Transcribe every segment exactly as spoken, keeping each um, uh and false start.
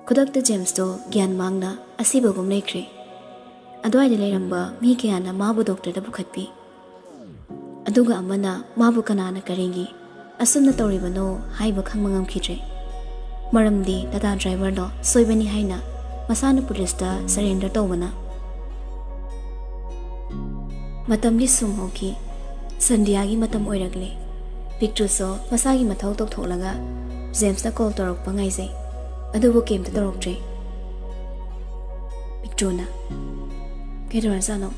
ꯈꯨꯗꯛꯇ ꯖꯦꯝꯁꯇꯣ ꯒ꯭ꯌꯥꯟ ꯃꯥꯡꯅ ꯑꯁꯤꯕꯒꯨꯝ ꯂꯩꯈ꯭ꯔꯦ꯫ ꯑꯗꯨꯋꯥꯏꯗ ꯂꯩꯔꯝꯕ ꯃꯤ ꯀꯌꯥꯅ ꯃꯥꯕꯨ ꯗꯣꯛꯇꯔꯗ ꯄꯨꯈꯠꯄꯤ꯫ ꯑꯗꯨꯒ ꯑꯃꯅ ꯃꯥꯕꯨ ꯀꯅꯥꯅ ꯀꯔꯤꯒꯤ ꯑꯁꯨꯝꯅ ꯇꯧꯔꯤꯕꯅꯣ ꯍꯥꯏꯕ ꯈꯪꯕ ꯉꯝꯈꯤꯗ꯭ꯔꯦ꯫ ꯃꯔꯝꯗꯤ ꯇꯥꯇꯥ ꯗ꯭ꯔꯥꯏꯚꯔꯗꯣ ꯁꯣꯏꯕꯅꯤ ꯍꯥꯏꯅ ꯃꯁꯥꯅ ꯄꯨꯂꯤꯁꯇ ꯁꯔꯦꯟꯗꯔ ꯇꯧꯕꯅ꯫ ꯃꯇꯝꯗꯤ ꯁꯨꯝ ꯍꯧꯈꯤ꯫ ꯁꯟꯙ꯭ꯌꯥꯒꯤ ꯃꯇꯝ ꯑꯣꯏꯔꯛꯂꯦ꯫ ꯄꯤꯛꯇ꯭ꯔꯨꯁꯨ ꯃꯁꯥꯒꯤ ꯃꯊꯧ ꯇꯧꯊꯣꯛꯂꯒ ꯖꯦꯝꯁꯅ ꯀꯣꯜ ꯇꯧꯔꯛꯄ ꯉꯥꯏꯖꯩ꯫ ꯑꯗꯨꯕꯨ ꯀꯩꯝꯇ ꯇꯧꯔꯛꯇ꯭ꯔꯦ꯫ ꯄꯤꯛꯇ꯭ꯔꯨꯅ, "ꯀꯩꯗꯧꯔꯖꯥꯠꯅꯣ?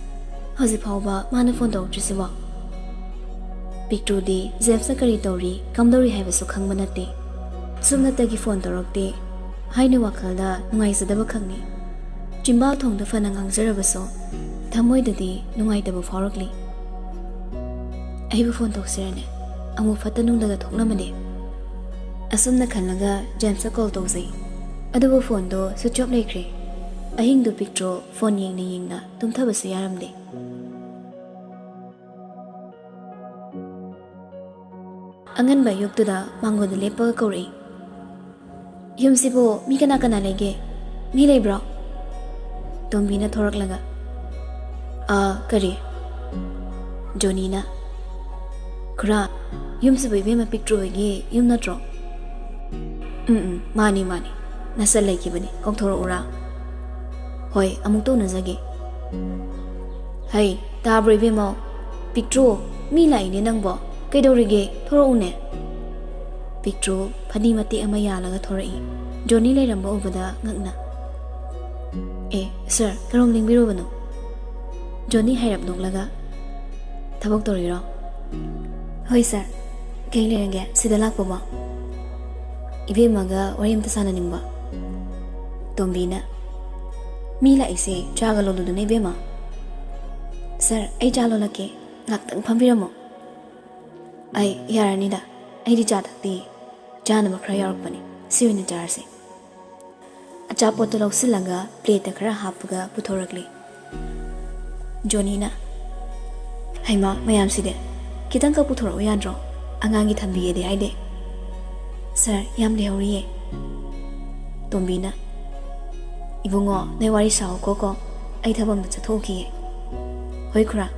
ꯍꯧꯖꯤꯛ ꯐꯥꯎꯕ ꯃꯥꯅ ꯐꯣꯟ ꯇꯧꯔꯛꯇ꯭ꯔꯤꯁꯤꯕꯣ?" ꯄꯤꯛꯇ꯭ꯔꯨꯗꯤ ꯖꯦꯝꯁꯅ ꯀꯔꯤ ꯇꯧꯔꯤ, ꯀꯝꯗꯧꯔꯤ ꯍꯥꯏꯕꯁꯨ ꯈꯪꯕ ꯅꯠꯇꯦ꯫ ꯁꯨꯞꯅꯇꯒꯤ ꯐꯣꯟ ꯇꯧꯔꯛꯇꯦ ꯍꯥꯏꯅ ꯋꯥꯈꯜꯗ ꯅꯨꯡꯉꯥꯏꯖꯗꯕ ꯈꯛꯅꯤ꯫ ꯆꯤꯝꯕꯥꯜ ꯊꯣꯡꯗ ꯐꯅ ꯉꯥꯡꯖꯔꯕꯁꯨ ꯊꯃꯣꯏꯗꯗꯤ ꯅꯨꯡꯉꯥꯏꯇꯕ ꯐꯥꯎꯔꯛꯂꯤ꯫ "ꯑꯩꯕꯨ ꯐꯣꯟ ꯇꯧꯁꯤꯔꯅꯦ? ꯑꯃꯨꯛ ꯐꯠꯇ ꯅꯨꯡꯗꯒ ꯊꯣꯛꯂꯝꯃꯗꯤ?" ꯑꯁꯨꯝꯅ ꯈꯜꯂꯒ ꯖꯦꯝꯁꯇ ꯀꯣꯜ ꯇꯧꯖꯩ꯫ ꯑꯗꯨꯕꯨ ꯐꯣꯟꯗꯣ ꯁ꯭ꯋꯤꯆ ꯑꯣꯐ ꯂꯩꯈ꯭ꯔꯦ꯫ ꯑꯍꯤꯡꯗꯨ ꯄꯤꯛꯇ꯭ꯔꯨ ꯐꯣꯟ ꯌꯦꯡꯅ ꯌꯦꯡꯅ ꯇꯨꯝꯊꯕꯁꯨ ꯌꯥꯔꯝꯗꯦ꯫ ꯑꯉꯟꯕ ꯑꯌꯨꯛꯇꯨꯗ ꯃꯥꯡꯒꯣꯟꯗ ꯂꯦꯞꯄꯒ ꯀꯧꯔꯛꯏ, "ꯌꯨꯝꯁꯤꯕꯨ ꯃꯤ ꯀꯅꯥ ꯀꯅꯥ ꯂꯩꯒꯦ? ꯃꯤ ꯂꯩꯕ꯭ꯔꯣ?" ꯇꯣꯝꯕꯤꯅ ꯊꯣꯔꯛꯂꯒ, "ꯑꯥ, ꯀꯔꯤ?" ꯖꯣꯅꯤꯅ, "ꯈꯨꯔꯥ, ꯌꯨꯝꯁꯤꯕꯨ ꯏꯕꯦꯝꯃ ꯄꯤꯛꯇ꯭ꯔꯨ ꯍꯣꯏꯒꯤ ꯌꯨꯝ ꯅꯠꯇ꯭ꯔꯣ?" "ꯎꯝ, ꯎꯝ, ꯃꯥꯅꯤ, ꯃꯥꯅꯤ꯫ ꯅꯁꯜ ꯂꯩꯈꯤꯕꯅꯤ, ꯀꯧꯊꯣꯔꯛꯎꯔꯥ?" "ꯍꯣꯏ, ꯑꯃꯨꯛꯇ ꯎꯅꯖꯒꯦ꯫" "ꯍꯩ, ꯇꯥꯕ꯭ꯔꯣ ꯏꯕꯦꯝꯃ? ꯄꯤꯛꯇ꯭ꯔꯨ, ꯃꯤ ꯂꯥꯛꯏꯅꯦ ꯅꯪꯕꯣ꯫ ꯀꯩꯗꯧꯔꯤꯒꯦ? ꯊꯣꯔꯛꯎꯅꯦ꯫" ꯄꯤꯛꯇ꯭ꯔꯨ ꯐꯗꯤ ꯃꯇꯦꯛ ꯑꯃ ꯌꯥꯜꯂꯒ ꯊꯣꯔꯛꯏ꯫ ꯖꯣꯅꯤ ꯂꯩꯔꯝꯕ ꯎꯕꯗ ꯉꯛꯅ, "ꯑꯦ, ꯁꯥꯔ, ꯀꯔꯣꯝ ꯂꯦꯡꯕꯤꯔꯨꯕꯅꯣ?" ꯖꯣꯅꯤ ꯍꯥꯏꯔꯞ ꯅꯣꯛꯂꯒ, "ꯊꯕꯛ ꯇꯧꯔꯤꯔꯣ?" "ꯍꯣꯏ, ꯁꯥꯔ꯫ ꯀꯩ ꯂꯩꯔꯒꯦ ꯁꯤꯗ ꯂꯥꯛꯄꯕꯣ?" "ꯏꯕꯦꯝꯃꯒ ꯋꯥꯔꯤ ꯑꯝꯇ ꯁꯥꯟꯅꯅꯤꯡꯕ꯫" ꯇꯣꯝꯕꯤꯅ, "ꯃꯤ ꯂꯥꯛꯏꯁꯦ ꯆꯥꯒ ꯂꯣꯜꯂꯨꯗꯅ, ꯏꯕꯦꯝꯃ꯫" "ꯁꯥꯔ, ꯑꯩ ꯆꯥ ꯂꯣꯜꯂꯛꯀꯦ, ꯉꯥꯛꯇꯪ ꯐꯝꯕꯤꯔꯝꯃꯣ꯫" "ꯑꯩ ꯌꯥꯔꯅꯤꯗ, ꯑꯩꯗꯤ ꯆꯥ ꯊꯛꯇꯦ꯫ ꯆꯥꯅꯕ ꯈꯔ ꯌꯥꯎꯔꯛꯄꯅꯦ, ꯁꯤ ꯑꯣꯏꯅ ꯆꯥꯔꯁꯦ꯫" ꯑꯆꯥꯄꯣꯠꯇꯣ ꯂꯧꯁꯤꯜꯂꯒ ꯄ꯭ꯂꯦꯠꯇ ꯈꯔ ꯍꯥꯞꯄꯒ ꯄꯨꯊꯣꯔꯛꯂꯦ꯫ ꯖꯣꯅꯤꯅ, "ꯍꯩꯃꯥ, ꯃꯌꯥꯝꯁꯤꯗꯤ! ꯈꯤꯇꯪꯈꯛ ꯄꯨꯊꯣꯔꯛꯎ ꯌꯥꯗ꯭ꯔꯣ? ꯑꯉꯥꯡꯒꯤ ꯊꯝꯕꯤꯒꯦꯗꯤ ꯍꯥꯏꯗꯦ꯫" "ꯁꯥꯔ, ꯌꯥꯝ ꯂꯩꯍꯧꯔꯤꯌꯦ꯫" ꯇꯣꯝꯕꯤꯅ, "ꯏꯕꯨꯡꯉꯣ, ꯅꯣꯏ ꯋꯥꯔꯤ ꯁꯥꯎꯀꯣ ꯀꯣ, ꯑꯩ ꯊꯕꯛ ꯑꯃ ꯆꯠꯊꯣꯛꯈꯤꯒꯦ꯫" "ꯍꯣꯏ ꯈꯨꯔꯥ꯫"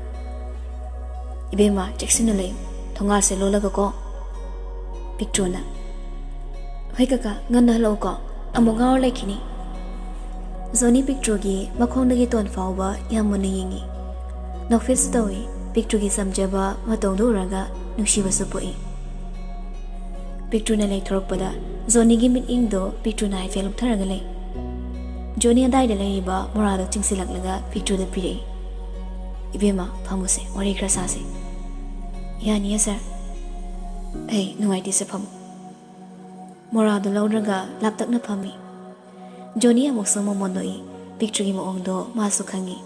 "ꯏꯕꯦꯝꯃ, ꯆꯦꯛꯁꯤꯟꯅ ꯂꯩꯌꯨ, ꯊꯣꯡꯒꯥꯁꯦ ꯂꯣꯜꯂꯒ ꯀꯣ꯫" ꯄꯤꯛꯇ꯭ꯔꯨꯅ, "ꯍꯣꯏ ꯀꯀꯥ, ꯉꯟꯅ ꯍꯜꯂꯛꯎꯀꯣ, ꯑꯃꯨꯛ ꯉꯥꯎꯔ ꯂꯩꯈꯤꯅꯤ꯫" ꯖꯣꯅꯤ ꯄꯤꯛꯇ꯭ꯔꯨꯒꯤ ꯃꯈꯣꯡꯗꯒꯤ ꯇꯣꯟ ꯐꯥꯎꯕ ꯌꯥꯝ ꯃꯨꯟꯅ ꯌꯦꯡꯉꯤ꯫ ꯅꯣꯛꯐꯦꯠꯁꯨ ꯇꯧꯏ꯫ ꯄꯤꯛꯇ꯭ꯔꯨꯒꯤ ꯆꯝꯖꯕ ꯃꯇꯧꯗꯨ ꯎꯔꯒ ꯅꯨꯡꯁꯤꯕꯁꯨ ꯄꯣꯛꯏ꯫ ꯄꯤꯛꯇ꯭ꯔꯨꯅ ꯂꯩꯊꯣꯔꯛꯄꯗ ꯖꯣꯅꯤꯒꯤ ꯃꯤꯠꯌꯦꯡꯗꯣ ꯄꯤꯛꯇ꯭ꯔꯨꯅ ꯍꯥꯏꯐꯦꯠ ꯂꯨꯞꯊꯔꯒ ꯂꯩ꯫ ꯖꯣꯅꯤ ꯑꯗꯥꯏꯗ ꯂꯩꯔꯤꯕ ꯃꯣꯔꯥꯗꯣ ꯆꯤꯡꯁꯤꯜꯂꯛꯂꯒ ꯄꯤꯛꯇ꯭ꯔꯨꯗ ꯄꯤꯔꯛꯏ꯫ "ꯏꯕꯦꯝꯃ, ꯐꯝꯃꯨꯁꯦ, ꯋꯥꯔꯤ ꯈꯔ ꯁꯥꯁꯦ꯫" "ꯌꯥꯅꯤꯌꯦ ꯁꯥꯔ꯫" "ꯑꯩ ꯅꯨꯡꯉꯥꯏꯇꯦꯁꯦ, ꯐꯝꯃꯨ꯫" ꯃꯣꯔꯥꯗꯣ ꯂꯧꯔꯒ ꯂꯥꯞꯇꯛꯅ ꯐꯝꯃꯤ꯫ ꯖꯣꯅꯤ ꯑꯃꯨꯛꯁꯨ ꯃꯃꯣꯟ ꯅꯣꯛꯏ꯫ ꯄꯤꯛꯇ꯭ꯔꯨꯒꯤ ꯃꯑꯣꯡꯗꯣ ꯃꯥꯁꯨ ꯈꯪꯉꯤ꯫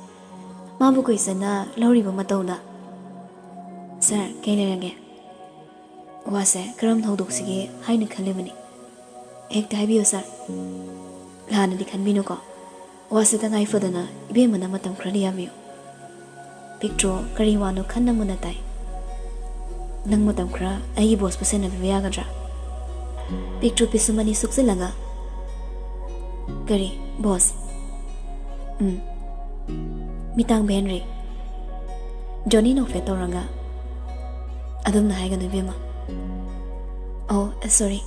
ꯃꯥꯕꯨ ꯀꯣꯏꯁꯟꯅ ꯂꯧꯔꯤꯕ ꯃꯇꯧꯗ, "ꯁꯥꯔ, ꯀꯩ ꯂꯩꯔꯒꯦ?" "ꯋꯥꯁꯦ ꯀꯔꯝꯅ ꯍꯧꯗꯣꯛꯁꯤꯒꯦ ꯍꯥꯏꯅ ꯈꯜꯂꯤꯕꯅꯤ꯫" "ꯍꯦꯛꯇ ꯍꯥꯏꯕꯤꯌꯨ ꯁꯥꯔ꯫" "ꯂꯥꯟꯅꯗꯤ ꯈꯟꯕꯤꯅꯨꯀꯣ꯫ ꯋꯥꯁꯦ ꯇꯉꯥꯏ ꯐꯗꯅ ꯏꯕꯦꯝꯃꯅ ꯃꯇꯝ ꯈꯔꯗꯤ ꯌꯥꯕꯤꯌꯨ꯫" ꯄꯤꯛꯇ꯭ꯔꯨ ꯀꯔꯤ ꯋꯥꯅꯣ ꯈꯟꯅ ꯃꯨꯟꯅ ꯇꯥꯏ꯫ "ꯅꯪ ꯃꯇꯝ ꯈꯔ ꯑꯩꯒꯤ ꯕꯣꯁꯄꯨ ꯁꯦꯟꯅꯕꯤꯕ ꯌꯥꯒꯗ꯭ꯔꯥ?" ꯄꯤꯛꯇ꯭ꯔꯨ ꯄꯤꯁꯨꯝ ꯑꯅꯤ ꯁꯨꯛꯆꯤꯜꯂꯒ, "ꯀꯔꯤ ꯕꯣꯁ?" "ꯎꯝ, ꯃꯤꯇꯥꯡꯕ ꯍꯦꯟꯔꯤ꯫" ꯖꯣꯅꯤ ꯅꯣꯛꯐꯦꯠ ꯇꯧꯔꯒ, "ꯑꯗꯨꯝꯅ ꯍꯥꯏꯒꯅꯨ ꯏꯕꯦꯝꯃ꯫" "ꯑꯣ, ꯁꯣꯔꯤ꯫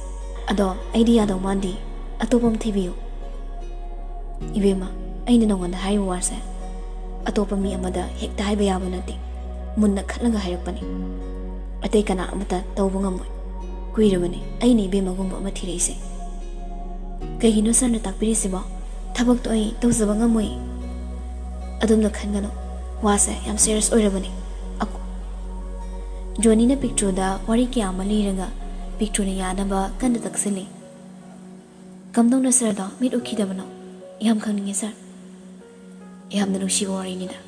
ꯑꯗꯣ ꯑꯩꯗꯤ ꯌꯥꯗꯧ ꯃꯥꯟꯗꯦ, ꯑꯇꯣꯞꯄ ꯑꯃ ꯊꯤꯕꯤꯌꯨ꯫" "ꯏꯕꯦꯝꯃ, ꯑꯩꯅ ꯅꯉꯣꯟꯗ ꯍꯥꯏꯔꯤꯕ ꯋꯥꯁꯦ ꯑꯇꯣꯞꯄ ꯃꯤ ꯑꯃꯗ ꯍꯦꯛꯇ ꯍꯥꯏꯕ ꯌꯥꯕ ꯅꯠꯇꯦ꯫ ꯃꯨꯟꯅ ꯈꯠꯂꯒ ꯍꯥꯏꯔꯛꯄꯅꯤ꯫ ꯑꯇꯩ ꯀꯅꯥ ꯑꯃꯠꯇ ꯇꯧꯕ ꯉꯝꯃꯣꯏ꯫ ꯀꯨꯏꯔꯕꯅꯤ ꯑꯩꯅ ꯏꯕꯦꯝꯃꯒꯨꯝꯕ ꯑꯃ ꯊꯤꯔꯛꯏꯁꯦ꯫" "ꯀꯩꯒꯤꯅꯣ ꯁꯥꯔꯅ ꯇꯥꯛꯄꯤꯔꯤꯁꯤꯕꯣ? ꯊꯕꯛꯇꯣ ꯑꯩ ꯇꯧꯖꯕ ꯉꯝꯃꯣꯏ꯫" "ꯑꯗꯨꯝꯅ ꯈꯟꯒꯅꯨ, ꯋꯥꯁꯦ ꯌꯥꯝ ꯁꯦꯔꯤꯌꯁ ꯑꯣꯏꯔꯕꯅꯤ꯫" ꯑꯀꯨ-, ꯖꯣꯅꯤꯅ ꯄꯤꯛꯇ꯭ꯔꯨꯗ ꯋꯥꯔꯤ ꯀꯌꯥ ꯑꯃ ꯂꯤꯔꯒ ꯄꯤꯛꯇ꯭ꯔꯨꯅ ꯌꯥꯅꯕ ꯀꯟꯅ ꯇꯛꯁꯤꯜꯂꯤ꯫ "ꯀꯝꯗꯧꯅ ꯁꯥꯔꯗꯣ ꯃꯤꯠ ꯎꯈꯤꯗꯕꯅꯣ? ꯌꯥꯝ ꯈꯪꯅꯤꯡꯉꯦ ꯁꯥꯔ꯫" "ꯌꯥꯝꯅ ꯅꯨꯡꯁꯤꯕ ꯋꯥꯔꯤꯅꯤꯗ꯫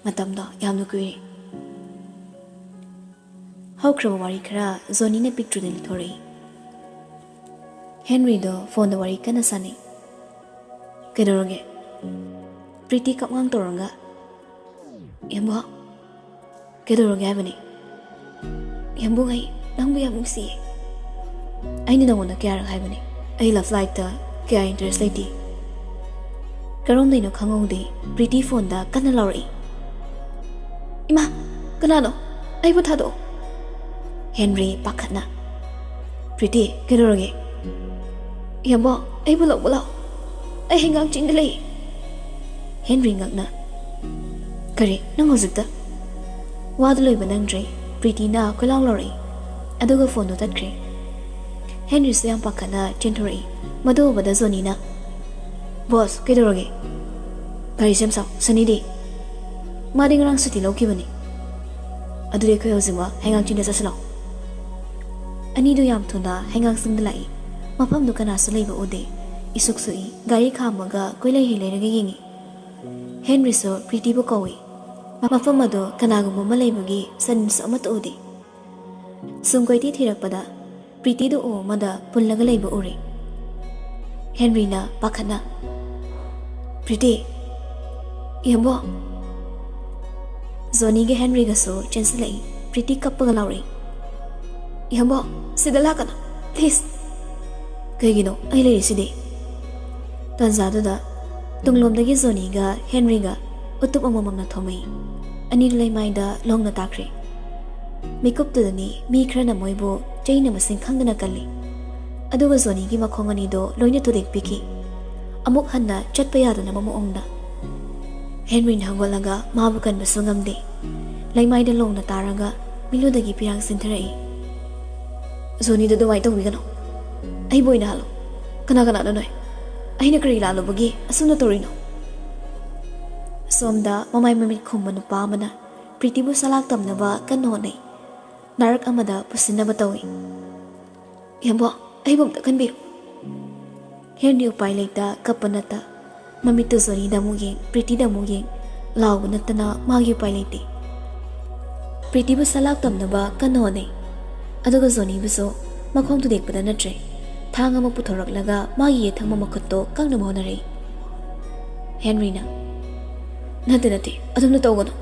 ꯃꯇꯝꯗꯣ ꯌꯥꯝꯅ ꯀꯨꯏꯔꯦ꯫" ꯍꯧꯈ꯭ꯔꯕ ꯋꯥꯔꯤ ꯈꯔ ꯖꯣꯅꯤꯅ ꯄꯤꯛꯇ꯭ꯔꯨꯗ ꯂꯤꯊꯣꯔꯛꯏ꯫ ꯍꯦꯟꯔꯤꯗꯣ ꯐꯣꯟꯗ ꯋꯥꯔꯤ ꯀꯟꯅ ꯁꯥꯟꯅꯩ꯫ "ꯀꯩꯗꯧꯔꯒꯦ?" ꯄ꯭ꯔꯤꯇꯤ ꯀꯞꯉꯥꯡ ꯇꯧꯔꯒ, "ꯌꯥꯝꯕꯨꯡ, ꯀꯩꯗꯧꯔꯒꯦ ꯍꯥꯏꯕꯅꯤ? ꯌꯥꯝꯕꯨꯡ, ꯑꯩ ꯅꯪꯕꯨ ꯌꯥꯝ ꯅꯨꯡꯁꯤꯌꯦ꯫ ꯑꯩꯅ ꯅꯉꯣꯟꯗ ꯀꯌꯥꯔꯛ ꯍꯥꯏꯕꯅꯤ, ꯑꯩ ꯂꯚ ꯂꯥꯏꯐꯇ ꯀꯌꯥ ꯏꯟꯇꯔꯦꯁ ꯂꯩꯇꯦ꯫ ꯀꯔꯣꯝꯗꯩꯅꯣ ꯈꯪꯍꯧꯗꯦ, ꯄ꯭ꯔꯤꯇꯤ ꯐꯣꯟꯗ ꯀꯟꯅ ꯂꯥꯎꯔꯛꯏ꯫ "ꯏꯃꯥ, ꯀꯅꯥꯅꯣ? ꯑꯩꯕꯨ ꯊꯥꯗꯣꯛꯑꯣ!" ꯍꯦꯟꯔꯤ ꯄꯥꯈꯠꯅ꯫ "ꯄ꯭ꯔꯤꯇꯤ, ꯀꯩꯗꯧꯔꯒꯦ?" "ꯏꯌꯥꯝꯕ, ꯑꯩꯕꯨ ꯂꯧꯕ ꯂꯥꯛꯑꯣ꯫ ꯑꯩ ꯍꯩꯉꯥꯡ ꯆꯤꯡꯗ ꯂꯩ꯫" ꯍꯦꯟꯔꯤ ꯉꯛꯅ꯫ "ꯀꯔꯤ? ꯅꯪ ꯍꯧꯖꯤꯛꯇ?" ꯋꯥꯗꯨ ꯂꯣꯏꯕ ꯅꯪꯗ꯭ꯔꯦ꯫ ꯄ꯭ꯔꯤꯇꯤꯅ ꯀꯣꯏꯂꯥꯎ ꯂꯥꯎꯔꯛꯏ, ꯑꯗꯨꯒ ꯐꯣꯟꯗꯨ ꯇꯠꯈ꯭ꯔꯦ꯫ ꯍꯦꯟꯔꯤꯁꯨ ꯌꯥꯝ ꯄꯥꯈꯠꯅ ꯆꯦꯟꯊꯣꯔꯛꯏ꯫ ꯃꯗꯨ ꯎꯕꯗ ꯖꯣꯅꯤꯅ, "ꯕꯣꯁ, ꯀꯩꯗꯧꯔꯒꯦ?" "ꯒꯥꯔꯤ ꯁꯦꯝ ꯁꯥꯎ꯫ ꯁꯅꯤꯗꯤ?" "ꯃꯥꯗꯤ ꯉꯔꯥꯡ ꯁꯨꯇꯤ ꯂꯧꯈꯤꯕꯅꯤ꯫" "ꯑꯗꯨꯗꯤ ꯑꯩꯈꯣꯏ ꯍꯧꯖꯤꯛꯃꯛ ꯍꯩꯉꯥꯡ ꯆꯤꯡꯗ ꯆꯠꯁꯤ ꯂꯥꯛꯑꯣ꯫" ꯑꯅꯤꯗꯨ ꯌꯥꯝ ꯊꯨꯅ ꯍꯩꯉꯥꯡ ꯆꯤꯡꯗ ꯂꯥꯛꯏ꯫ ꯃꯐꯝꯗꯨ ꯀꯅꯥꯁꯨ ꯂꯩꯕ ꯎꯗꯦ꯫ ꯏꯁꯨꯛ ꯁꯨꯛꯏ꯫ ꯒꯥꯔꯤ ꯈꯥꯝꯃꯒ ꯀꯣꯏꯂꯩ ꯍꯩꯂꯩꯔꯒ ꯌꯦꯡꯉꯤ꯫ ꯍꯦꯟꯔꯤꯁꯨ ꯄ꯭ꯔꯤꯇꯤꯕꯨ ꯀꯧꯏ꯫ ꯃꯐꯝ ꯑꯗꯨ ꯀꯅꯥꯒꯨꯝꯕ ꯑꯃ ꯂꯩꯕꯒꯤ ꯁꯟꯁꯨ ꯑꯃꯠꯇ ꯎꯗꯦ꯫ ꯁꯨꯝ ꯀꯣꯏꯊꯤ ꯊꯤꯔꯛꯄꯗ ꯄ꯭ꯔꯤꯇꯤꯗꯨ ꯎ ꯑꯃꯗ ꯄꯨꯜꯂꯒ ꯂꯩꯕ ꯎꯔꯦ꯫ ꯍꯦꯟꯔꯤꯅ ꯄꯥꯈꯠꯅ, "ꯄ꯭ꯔꯤꯇꯤ!" "ꯏꯌꯥꯝꯕꯣ!" ꯖꯣꯅꯤꯒ ꯍꯦꯟꯔꯤꯒꯁꯨ ꯆꯦꯟꯁꯤꯜꯂꯛꯏ꯫ ꯄ꯭ꯔꯤꯇꯤ ꯀꯞꯄꯒ ꯂꯥꯎꯔꯛꯏ, "ꯏꯌꯥꯝꯕꯣ, ꯁꯤꯗ ꯂꯥꯛꯀꯅꯨ, ꯄ꯭ꯂꯤꯖ!" "ꯀꯩꯒꯤꯅꯣ? ꯑꯩ ꯂꯩꯔꯤꯁꯤꯗꯤ!" ꯇꯥꯟꯖꯥꯗꯨꯗ ꯇꯨꯡꯂꯣꯝꯗꯒꯤ ꯖꯣꯅꯤꯒ ꯍꯦꯟꯔꯤꯒ ꯎꯇꯨꯞ ꯑꯃꯃꯝꯅ ꯊꯣꯝꯃꯛꯏ꯫ ꯑꯅꯤꯗꯨ ꯂꯩꯃꯥꯏꯗ ꯂꯣꯡꯅ ꯇꯥꯈ꯭ꯔꯦ꯫ ꯃꯤꯀꯨꯞꯇꯨꯗꯅꯤ ꯃꯤ ꯈꯔꯅ ꯃꯣꯏꯕꯨ ꯆꯩꯅ ꯃꯁꯤꯡ ꯈꯪꯗꯅ ꯀꯜꯂꯤ꯫ ꯑꯗꯨꯒ ꯖꯣꯅꯤꯒꯤ ꯃꯈꯣꯡ ꯑꯅꯤꯗꯣ ꯂꯣꯏꯅ ꯊꯨꯗꯦꯛꯄꯤꯈꯤ꯫ ꯑꯃꯨꯛ ꯍꯟꯅ ꯆꯠꯄ ꯌꯥꯗꯅꯕ ꯃꯑꯣꯡꯗ꯫ ꯍꯦꯟꯔꯤꯅ ꯍꯧꯒꯠꯂꯒ ꯃꯥꯕꯨ ꯀꯟꯕꯁꯨ ꯉꯝꯗꯦ꯫ ꯂꯩꯃꯥꯏꯗ ꯂꯣꯡꯅ ꯇꯥꯔꯒ ꯃꯤꯠꯂꯨꯗꯒꯤ ꯄꯤꯔꯥꯡ ꯆꯦꯟꯊꯔꯛꯏ꯫ "ꯖꯣꯅꯤꯗꯣ ꯑꯗꯨꯃꯥꯏꯅ ꯇꯧꯕꯤꯒꯅꯣ꯫ ꯑꯩꯕꯨ ꯑꯣꯏꯅ ꯍꯥꯠꯂꯣ꯫ ꯀꯅꯥ ꯀꯅꯥꯅꯣ ꯅꯣꯏ? ꯑꯩꯅ ꯀꯔꯤ ꯂꯥꯜꯂꯨꯕꯒꯤ ꯑꯁꯨꯝꯅ ꯇꯧꯔꯤꯅꯣ?" ꯁꯣꯝꯗ ꯃꯃꯥꯏ ꯃꯃꯤꯠ ꯈꯨꯝꯕ ꯅꯨꯄꯥ ꯑꯃꯅ ꯄ꯭ꯔꯤꯇꯤꯕꯨ ꯁꯂꯥꯛ ꯇꯝꯅꯕ ꯀꯟꯅ ꯍꯣꯠꯅꯩ꯫ ꯅꯥꯔꯛ ꯑꯃꯗ ꯄꯨꯁꯤꯟꯅꯕ ꯇꯧꯏ꯫ "ꯏꯌꯥꯝꯕꯣ, ꯑꯩꯕꯨ ꯑꯝꯇ ꯀꯟꯕꯤꯌꯨ꯫" ꯍꯦꯟꯔꯤ ꯎꯄꯥꯏ ꯂꯩꯇ ꯀꯞꯄ ꯅꯠꯇ ꯃꯃꯤꯠꯇꯨ ꯖꯣꯅꯤꯗ ꯑꯃꯨꯛ ꯌꯦꯡ, ꯄ꯭ꯔꯤꯇꯤꯗ ꯑꯃꯨꯛ ꯌꯦꯡ, ꯂꯥꯎꯕ ꯅꯠꯇꯅ ꯃꯥꯒꯤ ꯎꯄꯥꯏ ꯂꯩꯇꯦ꯫ ꯄ꯭ꯔꯤꯇꯤꯕꯨ ꯁꯂꯥꯛ ꯇꯝꯅꯕ ꯀꯟꯅ ꯍꯣꯠꯅꯩ꯫ ꯑꯗꯨꯒ ꯖꯣꯅꯤꯕꯨꯁꯨ ꯃꯈꯣꯡ ꯊꯨꯗꯦꯛꯄꯗ ꯅꯠꯇ꯭ꯔꯦ, ꯊꯥꯡ ꯑꯃ ꯄꯨꯊꯣꯔꯛꯂꯒ ꯃꯥꯒꯤ ꯌꯦꯠ ꯊꯪꯕ ꯃꯈꯨꯠꯇꯣ ꯀꯛꯅꯕ ꯍꯣꯠꯅꯔꯛꯏ꯫ ꯍꯦꯟꯔꯤꯅ, "ꯅꯠꯇꯦ, ꯅꯠꯇꯦ, ꯑꯗꯨꯝꯅ ꯇꯧꯒꯅꯨ꯫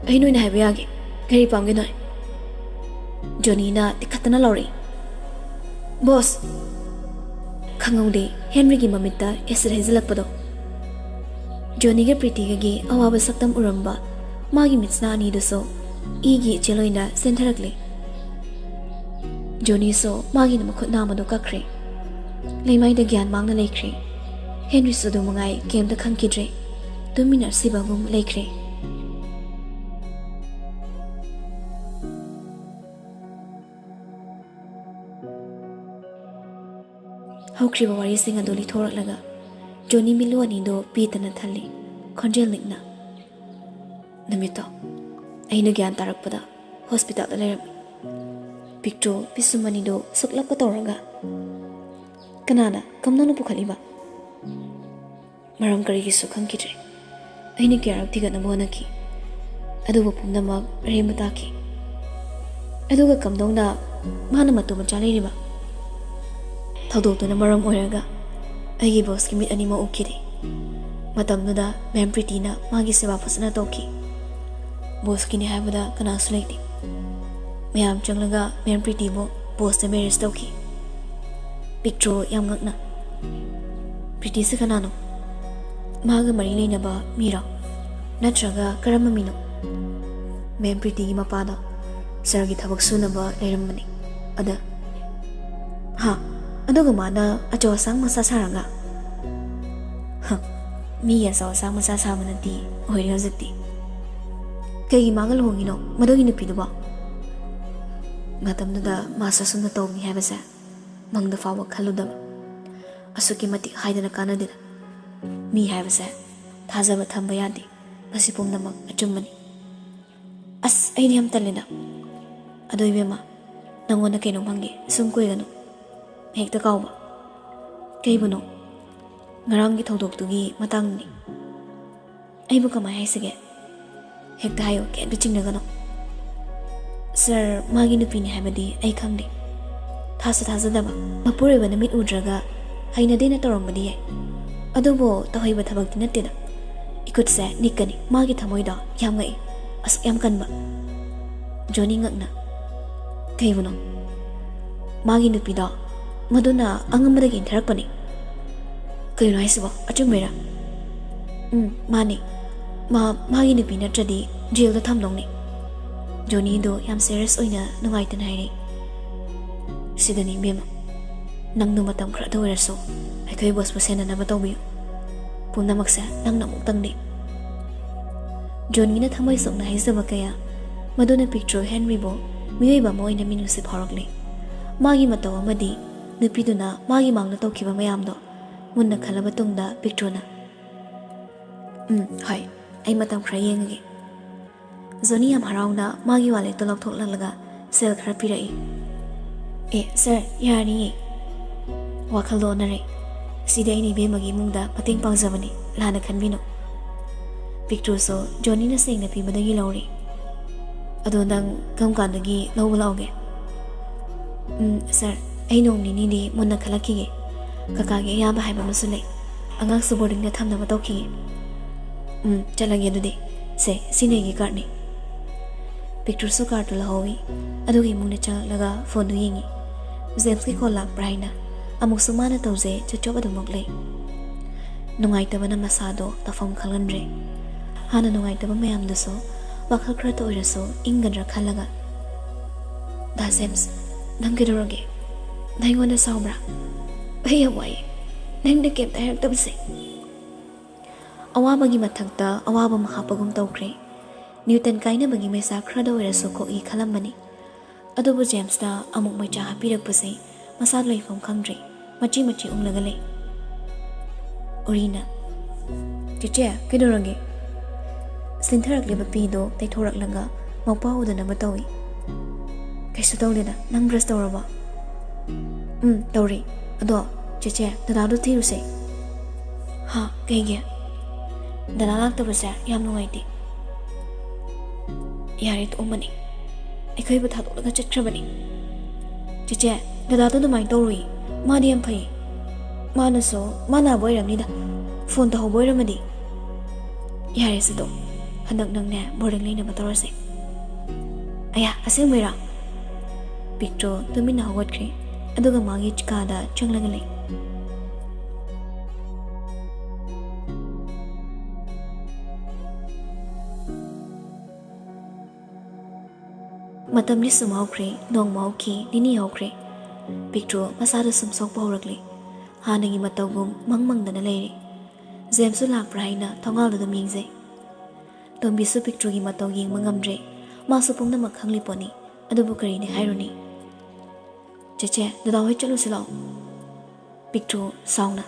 ꯑꯩ ꯅꯣꯏꯅ ꯍꯥꯏꯕ ꯌꯥꯒꯦ꯫ ꯀꯔꯤ ꯄꯥꯝꯒꯦ ꯅꯣꯏ?" ꯖꯣꯅꯤꯅ ꯇꯤꯈꯠꯇꯅ ꯂꯥꯎꯔꯛꯏ, "ꯕꯣꯁ!" ꯈꯪꯍꯧꯗꯦ ꯍꯦꯟꯔꯤꯒꯤ ꯃꯃꯤꯠꯇ ꯑꯦꯁꯤꯗ ꯍꯩꯖꯤꯜꯂꯛꯄꯗꯣ꯫ ꯖꯣꯅꯤꯒ ꯄ꯭ꯔꯤꯇꯤꯒꯒꯤ ꯑꯋꯥꯕ ꯁꯛꯇꯝ ꯎꯔꯝꯕ ꯃꯥꯒꯤ ꯃꯤꯠꯁꯅꯥ ꯑꯅꯤꯗꯨꯁꯨ ꯏꯒꯤ ꯏꯆꯦꯜ ꯑꯣꯏꯅ ꯆꯦꯟꯊꯔꯛꯂꯦ꯫ ꯖꯣꯅꯤꯁꯨ ꯃꯥꯒꯤ ꯃꯈꯨꯠ ꯅꯥꯝꯃꯗꯨ ꯀꯛꯈ꯭ꯔꯦ꯫ ꯂꯩꯃꯥꯏꯗ ꯒ꯭ꯌꯥꯟ ꯃꯥꯡꯅ ꯂꯩꯈ꯭ꯔꯦ꯫ ꯍꯦꯟꯔꯤꯁꯨ ꯑꯗꯨ ꯃꯉꯥꯏ ꯀꯩꯝꯇ ꯈꯪꯈꯤꯗ꯭ꯔꯦ꯫ ꯇꯨꯃꯤꯟꯅ ꯑꯁꯤꯕꯒꯨꯝ ꯂꯩꯈ꯭ꯔꯦ꯫ ꯍꯧꯈ꯭ꯔꯤꯕ ꯋꯥꯔꯤꯁꯤꯡ ꯑꯗꯨ ꯂꯤꯊꯣꯔꯛꯂꯒ ꯖꯣꯅꯤ ꯃꯤꯠꯂꯨ ꯑꯅꯤꯗꯨ ꯄꯦꯠꯇꯅ ꯊꯜꯂꯤ, ꯈꯣꯟꯖꯦꯜ ꯅꯤꯛꯅ꯫ ꯅꯨꯃꯤꯠꯇꯣ ꯑꯩꯅ ꯒ꯭ꯌꯥꯟ ꯇꯥꯔꯛꯄꯗ ꯍꯣꯁꯄꯤꯇꯥꯜꯗ ꯂꯩꯔꯝꯃꯤ꯫ ꯄꯤꯛꯇ꯭ꯔꯨ ꯄꯤꯁꯨꯝ ꯑꯅꯤꯗꯨ ꯁꯨꯛꯂꯞꯀ ꯇꯧꯔꯒ, "ꯀꯅꯥꯅ ꯀꯝꯗꯧꯅ ꯄꯨꯈꯠꯂꯤꯕ?" ꯃꯔꯝ ꯀꯔꯤꯒꯤꯁꯨ ꯈꯪꯈꯤꯗ꯭ꯔꯦ꯫ ꯑꯩꯅ ꯀꯌꯥꯔꯛ ꯊꯤꯒꯠꯅꯕ ꯍꯣꯠꯅꯈꯤ, ꯑꯗꯨꯕꯨ ꯄꯨꯝꯅꯃꯛ ꯑꯔꯦꯝꯕ ꯇꯥꯈꯤ꯫ ꯑꯗꯨꯒ ꯀꯝꯗꯧꯅ ꯃꯥꯅ ꯃꯇꯨ ꯃꯆꯥ ꯂꯩꯔꯤꯕ? ꯊꯧꯗꯣꯛꯇꯨꯅ ꯃꯔꯝ ꯑꯣꯏꯔꯒ ꯑꯩꯒꯤ ꯕꯣꯁꯀꯤ ꯃꯤꯠ ꯑꯅꯤꯃꯛ ꯎꯈꯤꯗꯦ꯫ ꯃꯇꯝꯗꯨꯗ ꯃꯦꯝ ꯄ꯭ꯔꯤꯇꯤꯅ ꯃꯥꯒꯤ ꯁꯦꯕꯥ ꯐꯖꯅ ꯇꯧꯈꯤ꯫ ꯕꯣꯁꯀꯤꯅꯤ ꯍꯥꯏꯕꯗ ꯀꯅꯥꯁꯨ ꯂꯩꯇꯦ꯫ ꯃꯌꯥꯝ ꯆꯪꯂꯒ ꯃꯦꯝ ꯄ꯭ꯔꯤꯇꯤꯕꯨ ꯕꯣꯁꯇ ꯃꯦꯔꯦꯖ ꯇꯧꯈꯤ꯫ ꯄꯤꯛꯇ꯭ꯔꯨ ꯌꯥꯝ ꯉꯛꯅ, "ꯄ꯭ꯔꯤꯇꯤꯁꯦ ꯀꯅꯥꯅꯣ? ꯃꯥꯒ ꯃꯔꯤ ꯂꯩꯅꯕ ꯃꯤꯔꯣ? ꯅꯠꯇ꯭ꯔꯒ ꯀꯔꯝꯕ ꯃꯤꯅꯣ?" ꯃꯦꯝ ꯄ꯭ꯔꯤꯇꯤꯒꯤ ꯃꯄꯥꯗꯣ ꯁꯔꯒꯤ ꯊꯕꯛ ꯁꯨꯅꯕ ꯂꯩꯔꯝꯕꯅꯤ꯫ ꯑꯗ, ꯍꯥ, ꯑꯗꯨꯒ ꯃꯥꯅ ꯑꯆꯧ ꯑꯁꯥꯡ ꯃꯆꯥ ꯁꯥꯔꯒ? ꯍ, ꯃꯤꯒꯤ ꯑꯆꯧ ꯑꯁꯥꯡ ꯃꯆꯥ ꯁꯥꯕ ꯅꯠꯇꯦ ꯑꯣꯏꯔꯦ ꯍꯧꯖꯤꯛꯇꯤ꯫ ꯀꯩꯒꯤ ꯃꯥꯒ ꯂꯨꯍꯣꯡꯉꯤꯅꯣ ꯃꯗꯨꯒꯤ ꯅꯨꯄꯤꯗꯨꯕꯣ? ꯃꯇꯝꯗꯨꯗ ꯃꯥꯁꯨ ꯑꯁꯨꯝꯅ ꯇꯧꯅꯤ ꯍꯥꯏꯕꯁꯦ ꯃꯪꯗ ꯐꯥꯎꯕ ꯈꯜꯂꯨꯗꯕ꯫ ꯑꯁꯨꯛꯀꯤ ꯃꯇꯤꯛ ꯍꯥꯏꯗꯅ ꯀꯥꯟꯅꯗꯦꯗ꯫ ꯃꯤ ꯍꯥꯏꯕꯁꯦ ꯊꯥꯖꯕ ꯊꯝꯕ ꯌꯥꯗꯦ꯫ ꯃꯁꯤ ꯄꯨꯝꯅꯃꯛ ꯑꯆꯨꯝꯕꯅꯤ꯫ ꯑꯁ, ꯑꯩꯗꯤ ꯌꯥꯝ ꯇꯜꯂꯦꯗ꯫ ꯑꯗꯣ ꯏꯕꯦꯝꯃ, ꯅꯪꯉꯣꯟꯗ ꯀꯩꯅꯣꯝ ꯍꯪꯒꯦ, ꯁꯨꯝ ꯀꯨꯏꯒꯅꯨ꯫ ꯍꯦꯛꯇ ꯀꯥꯎꯕ꯫ ꯀꯩꯕꯨꯅꯣ? ꯉꯔꯥꯡꯒꯤ ꯊꯧꯗꯣꯛꯇꯨꯒꯤ ꯃꯇꯥꯡꯗꯅꯤ꯫ ꯑꯩꯕꯨ ꯀꯃꯥꯏ ꯍꯥꯏꯁꯤꯒꯦ? ꯍꯦꯛꯇ ꯍꯥꯏꯌꯨ, ꯀꯩꯝꯇ ꯆꯤꯡꯅꯒꯅꯨ꯫ ꯁꯥꯔ, ꯃꯥꯒꯤ ꯅꯨꯄꯤꯅꯤ ꯍꯥꯏꯕꯗꯤ ꯑꯩ ꯈꯪꯗꯦ꯫ ꯊꯥꯁꯨ ꯊꯥꯖꯗꯕ꯫ ꯃꯄꯨꯔꯣꯏꯕꯅ ꯃꯤꯠ ꯎꯗ꯭ꯔꯒ ꯍꯩꯅꯗꯦꯅ ꯇꯧꯔꯝꯕꯗꯤ ꯌꯥꯏ, ꯑꯗꯨꯕꯨ ꯇꯧꯍꯩꯕ ꯊꯕꯛꯇꯤ ꯅꯠꯇꯦꯗ꯫ ꯏꯈꯨꯠꯁꯦ ꯅꯤꯛꯀꯅꯤ꯫ ꯃꯥꯒꯤ ꯊꯃꯣꯏꯗꯣ ꯌꯥꯝ ꯉꯛꯏ, ꯑꯁꯨꯛ ꯌꯥꯝ ꯀꯟꯕ꯫ ꯖꯣꯅꯤ ꯉꯛꯅ, "ꯀꯩꯕꯨꯅꯣ?" "ꯃꯥꯒꯤ ꯅꯨꯄꯤꯗꯣ ꯃꯗꯨꯅ ꯑꯉꯝꯕꯗꯒꯤ ꯏꯟꯊꯔꯛꯄꯅꯤ꯫ ꯀꯩꯅꯣ ꯍꯥꯏꯁꯤꯕꯣ? ꯑꯆꯨꯝꯕꯩꯔꯥ? ꯎꯝ, ꯃꯥꯅꯤ꯫ ꯃꯥ, ꯃꯥꯒꯤ ꯅꯨꯄꯤ ꯅꯠꯇ꯭ꯔꯗꯤ ꯖꯦꯜꯗ ꯊꯝꯗꯧꯅꯤ꯫ ꯖꯣꯅꯤꯗꯣ ꯌꯥꯝ ꯁꯦꯔꯤꯌꯁ ꯑꯣꯏꯅ ꯅꯨꯡꯉꯥꯏꯇꯅ ꯍꯥꯏꯔꯛꯏ꯫ "ꯁꯤꯗꯅꯤ ꯏꯕꯦꯝꯃ, ꯅꯪꯗꯣ ꯃꯇꯝ ꯈꯔꯗ ꯑꯣꯏꯔꯁꯨ ꯑꯩꯈꯣꯏ ꯕꯣꯁꯄꯨ ꯁꯦꯟꯅꯅꯕ ꯇꯧꯕꯤꯌꯨ꯫ ꯄꯨꯝꯅꯃꯛꯁꯦ ꯅꯪꯅ ꯑꯃꯨꯛꯇꯪꯅꯤ꯫" ꯖꯣꯅꯤꯅ ꯊꯃꯣꯏ ꯁꯣꯛꯅ ꯍꯥꯏꯖꯕ ꯀꯌꯥ, ꯃꯗꯨꯅ ꯄꯤꯛꯇ꯭ꯔꯨ ꯍꯦꯟꯔꯤꯕꯨ ꯃꯤꯑꯣꯏꯕ ꯑꯃ ꯑꯣꯏꯅ ꯃꯤꯅꯨꯡꯁꯤ ꯐꯥꯎꯔꯛꯂꯤ꯫ ꯃꯥꯒꯤ ꯃꯇꯧ ꯑꯃꯗꯤ ꯅꯨꯄꯤꯗꯨꯅ ꯃꯥꯒꯤ ꯃꯥꯡꯗ ꯇꯧꯈꯤꯕ ꯃꯌꯥꯝꯗꯣ ꯃꯨꯟꯅ ꯈꯜꯂꯕ ꯇꯨꯡꯗ ꯄꯤꯛꯇ꯭ꯔꯨꯅ, "ꯎꯝ, ꯍꯣꯏ, ꯑꯩ ꯃꯇꯝ ꯈꯔ ꯌꯦꯡꯉꯒꯦ꯫" ꯖꯣꯅꯤ ꯌꯥꯝ ꯍꯔꯥꯎꯅ ꯃꯥꯒꯤ ꯋꯥꯂꯦꯠꯇꯣ ꯂꯧꯊꯣꯛꯂꯛꯂꯒ ꯁꯦꯜ ꯈꯔ ꯄꯤꯔꯛꯏ꯫ "ꯑꯦ, ꯁꯥꯔ, ꯌꯥꯔꯅꯤꯌꯦ꯫ ꯋꯥꯈꯜꯗꯣ ꯑꯣꯟꯅꯔꯦ꯫ ꯁꯤꯗꯤ ꯑꯩꯅ ꯏꯕꯦꯝꯃꯒꯤ ꯏꯃꯨꯡꯗ ꯃꯇꯦꯡ ꯄꯥꯡꯖꯕꯅꯤ, ꯂꯥꯟꯅ ꯈꯟꯕꯤꯅꯨ꯫" ꯄꯤꯛꯇ꯭ꯔꯨꯁꯨ ꯖꯣꯅꯤꯅ ꯁꯦꯡꯅ ꯄꯤꯕꯗꯒꯤ ꯂꯧꯔꯤ꯫ "ꯑꯗꯣ ꯅꯪ ꯀꯔꯝ ꯀꯥꯟꯗꯒꯤ ꯂꯧꯕ ꯂꯥꯛꯎꯒꯦ?" "ꯎꯝ, ꯁꯥꯔ, ꯑꯩ ꯅꯣꯡ ꯅꯤꯅꯤꯗꯤ ꯃꯨꯟꯅ ꯈꯜꯂꯛꯈꯤꯒꯦ꯫ ꯀꯀꯥꯒꯤ ꯑꯌꯥꯕ ꯍꯥꯏꯕ ꯑꯃꯁꯨ ꯂꯩ꯫ ꯑꯉꯥꯡꯁꯨ ꯕꯣꯔꯗꯤꯡꯗ ꯊꯝꯅꯕ ꯇꯧꯈꯤꯒꯦ꯫ ꯎꯝ, ꯆꯠꯂꯒꯦ ꯑꯗꯨꯗꯤ꯫ ꯁꯦ, ꯁꯤꯅ ꯑꯩꯒꯤ ꯀꯥꯔꯠꯅꯤ꯫" ꯄꯤꯛꯇ꯭ꯔꯨꯁꯨ ꯀꯥꯔꯠꯇꯨ ꯂꯧꯍꯧꯏ꯫ ꯑꯗꯨꯒ ꯏꯃꯨꯡꯗ ꯆꯪꯂꯛꯂꯒ ꯐꯣꯟꯗꯨ ꯌꯦꯡꯏ꯫ ꯖꯦꯝꯁꯀꯤ ꯀꯣꯜ ꯂꯥꯛꯄ꯭ꯔꯥ ꯍꯥꯏꯅ꯫ ꯑꯃꯨꯛꯁꯨ ꯃꯥꯅ ꯇꯧꯖꯩ, ꯆꯞ ꯆꯞ ꯑꯗꯨꯃꯛ ꯂꯩ꯫ ꯅꯨꯡꯉꯥꯏꯇꯕꯅ ꯃꯁꯥꯗꯣ ꯇꯧꯐꯝ ꯈꯪꯍꯟꯗ꯭ꯔꯦ꯫ ꯍꯥꯟꯅ ꯅꯨꯡꯉꯥꯏꯇꯕ ꯃꯌꯥꯝꯗꯨꯁꯨ ꯋꯥꯈꯜ ꯈꯔꯇ ꯑꯣꯏꯔꯁꯨ ꯏꯪꯒꯗ꯭ꯔꯥ ꯈꯜꯂꯒ, "ꯗꯥ ꯖꯦꯝꯁ, ꯅꯪ ꯀꯩꯗꯧꯔꯒꯦ? ꯅꯪ ꯑꯩꯉꯣꯟꯗ ꯁꯥꯎꯕ꯭ꯔꯥ? ꯑꯩ ꯌꯥꯝ ꯋꯥꯏꯌꯦ, ꯅꯪꯅ ꯀꯩꯝꯇ ꯍꯥꯏꯔꯛꯇꯕꯁꯦ꯫" ꯑꯋꯥꯕꯒꯤ ꯃꯊꯛꯇ ꯑꯋꯥꯕ ꯑꯃ ꯍꯥꯞꯄꯒꯨꯝ ꯇꯧꯈ꯭ꯔꯦ꯫ ꯅ꯭ꯌꯨꯇꯟ ꯀꯥꯏꯅꯕꯒꯤ ꯃꯩꯁꯥ ꯈꯔꯗ ꯑꯣꯏꯔꯁꯨ ꯀꯣꯛꯏ ꯈꯜꯂꯝꯕꯅꯤ꯫ ꯑꯗꯨꯕꯨ ꯖꯦꯝꯁꯇ ꯑꯃꯨꯛ ꯃꯩꯆꯥ ꯍꯥꯞꯄꯤꯔꯛꯄꯁꯦ ꯃꯁꯥ ꯂꯩꯐꯝ ꯈꯪꯗ꯭ꯔꯦ, ꯃꯆꯤ ꯃꯆꯤ ꯎꯪꯂꯒ ꯂꯩ꯫ ꯎꯔꯤꯅ, "ꯆꯦꯆꯦ, ꯀꯩꯗꯧꯔꯒꯦ?" ꯁꯤꯟꯊꯔꯛꯂꯤꯕ ꯄꯤꯗꯣ ꯇꯩꯊꯣꯔꯛꯂꯒ ꯃꯧꯄꯥ ꯎꯗꯅꯕ ꯇꯧꯏ꯫ "ꯀꯩꯁꯨ ꯇꯧꯗꯦꯗ, ꯅꯪ ꯕ꯭ꯔꯁ ꯇꯧꯔꯕꯣ?" "ꯎꯝ, ꯇꯧꯔꯦ꯫ ꯑꯗꯣ ꯆꯦꯆꯦ, ꯗꯗꯥꯗꯣ ꯊꯤꯔꯨꯁꯦ꯫" "ꯍꯥ, ꯀꯩꯒꯤ?" "ꯗꯗꯥ ꯂꯥꯛꯇꯕꯁꯦ ꯌꯥꯝ ꯅꯨꯡꯉꯥꯏꯇꯦ꯫" "ꯌꯥꯔꯦ, ꯇꯣꯛꯑꯝꯃꯅꯤ꯫ ꯑꯩꯈꯣꯏꯕꯨ ꯊꯥꯗꯣꯛꯂꯒ ꯆꯠꯈ꯭ꯔꯕꯅꯤ꯫" "ꯆꯦꯆꯦ, ꯗꯗꯥꯗꯣ ꯑꯗꯨꯃꯥꯏꯅ ꯇꯧꯔꯨꯏ꯫ ꯃꯥꯗꯤ ꯌꯥꯝ ꯐꯩ꯫ ꯃꯥꯅꯁꯨ, ꯃꯥ ꯅꯥꯕ ꯑꯣꯏꯔꯝꯅꯤꯗ꯫ ꯐꯣꯟ ꯇꯧꯍꯧꯕ ꯑꯣꯏꯔꯝꯃꯗꯤ꯫" "ꯌꯥꯔꯦ, ꯁꯤꯗꯣ꯫ ꯍꯟꯗꯛ ꯅꯪꯅꯦ ꯕꯣꯔꯗꯤꯡ ꯂꯩꯅꯕ ꯇꯧꯔꯁꯦ꯫" "ꯑꯌꯥ, ꯑꯁꯦꯡꯕꯩꯔꯥ?" ꯄꯤꯛꯇ꯭ꯔꯣ ꯇꯨꯃꯤꯟꯅ ꯍꯧꯒꯠꯈ꯭ꯔꯦ꯫ ꯑꯗꯨꯒ ꯃꯥꯒꯤ ꯀꯥꯗ ꯆꯪꯂꯒ ꯂꯩ꯫ ꯃꯇꯝꯗꯤ ꯁꯨꯝ ꯍꯧꯈ꯭ꯔꯦ, ꯅꯣꯡꯃ ꯍꯧꯈꯤ, ꯅꯤꯅꯤ ꯍꯧꯈ꯭ꯔꯦ꯫ ꯄꯤꯛꯇ꯭ꯔꯨ ꯃꯁꯥꯗ ꯁꯨꯝ ꯁꯣꯛꯄ ꯍꯧꯔꯛꯂꯦ꯫ ꯍꯥꯟꯅꯒꯤ ꯃꯇꯧꯒꯨꯝ ꯃꯪ ꯃꯪꯗꯅ ꯂꯩꯔꯦ꯫ ꯖꯦꯝꯁꯁꯨ ꯂꯥꯛꯄ꯭ꯔꯥ ꯍꯥꯏꯅ ꯊꯣꯡꯒꯥꯜꯗ ꯑꯗꯨꯝ ꯌꯦꯡꯖꯩ꯫ ꯇꯣꯝꯕꯤꯁꯨ ꯄꯤꯛꯇ꯭ꯔꯨꯒꯤ ꯃꯇꯧ ꯌꯦꯡꯕ ꯉꯝꯗ꯭ꯔꯦ꯫ ꯃꯥꯁꯨ ꯄꯨꯝꯅꯃꯛ ꯈꯪꯂꯤ ꯄꯣꯠꯅꯤ꯫ ꯑꯗꯨꯕꯨ ꯀꯔꯤꯅꯤ ꯍꯥꯏꯔꯨꯅꯤ? "ꯆꯦꯆꯦ, ꯗꯗꯥ ꯍꯣꯏ ꯆꯠꯂꯨꯁꯤ ꯂꯥꯛꯑꯣ꯫" ꯄꯤꯛꯇ꯭ꯔꯨ ꯁꯥꯎꯅ꯫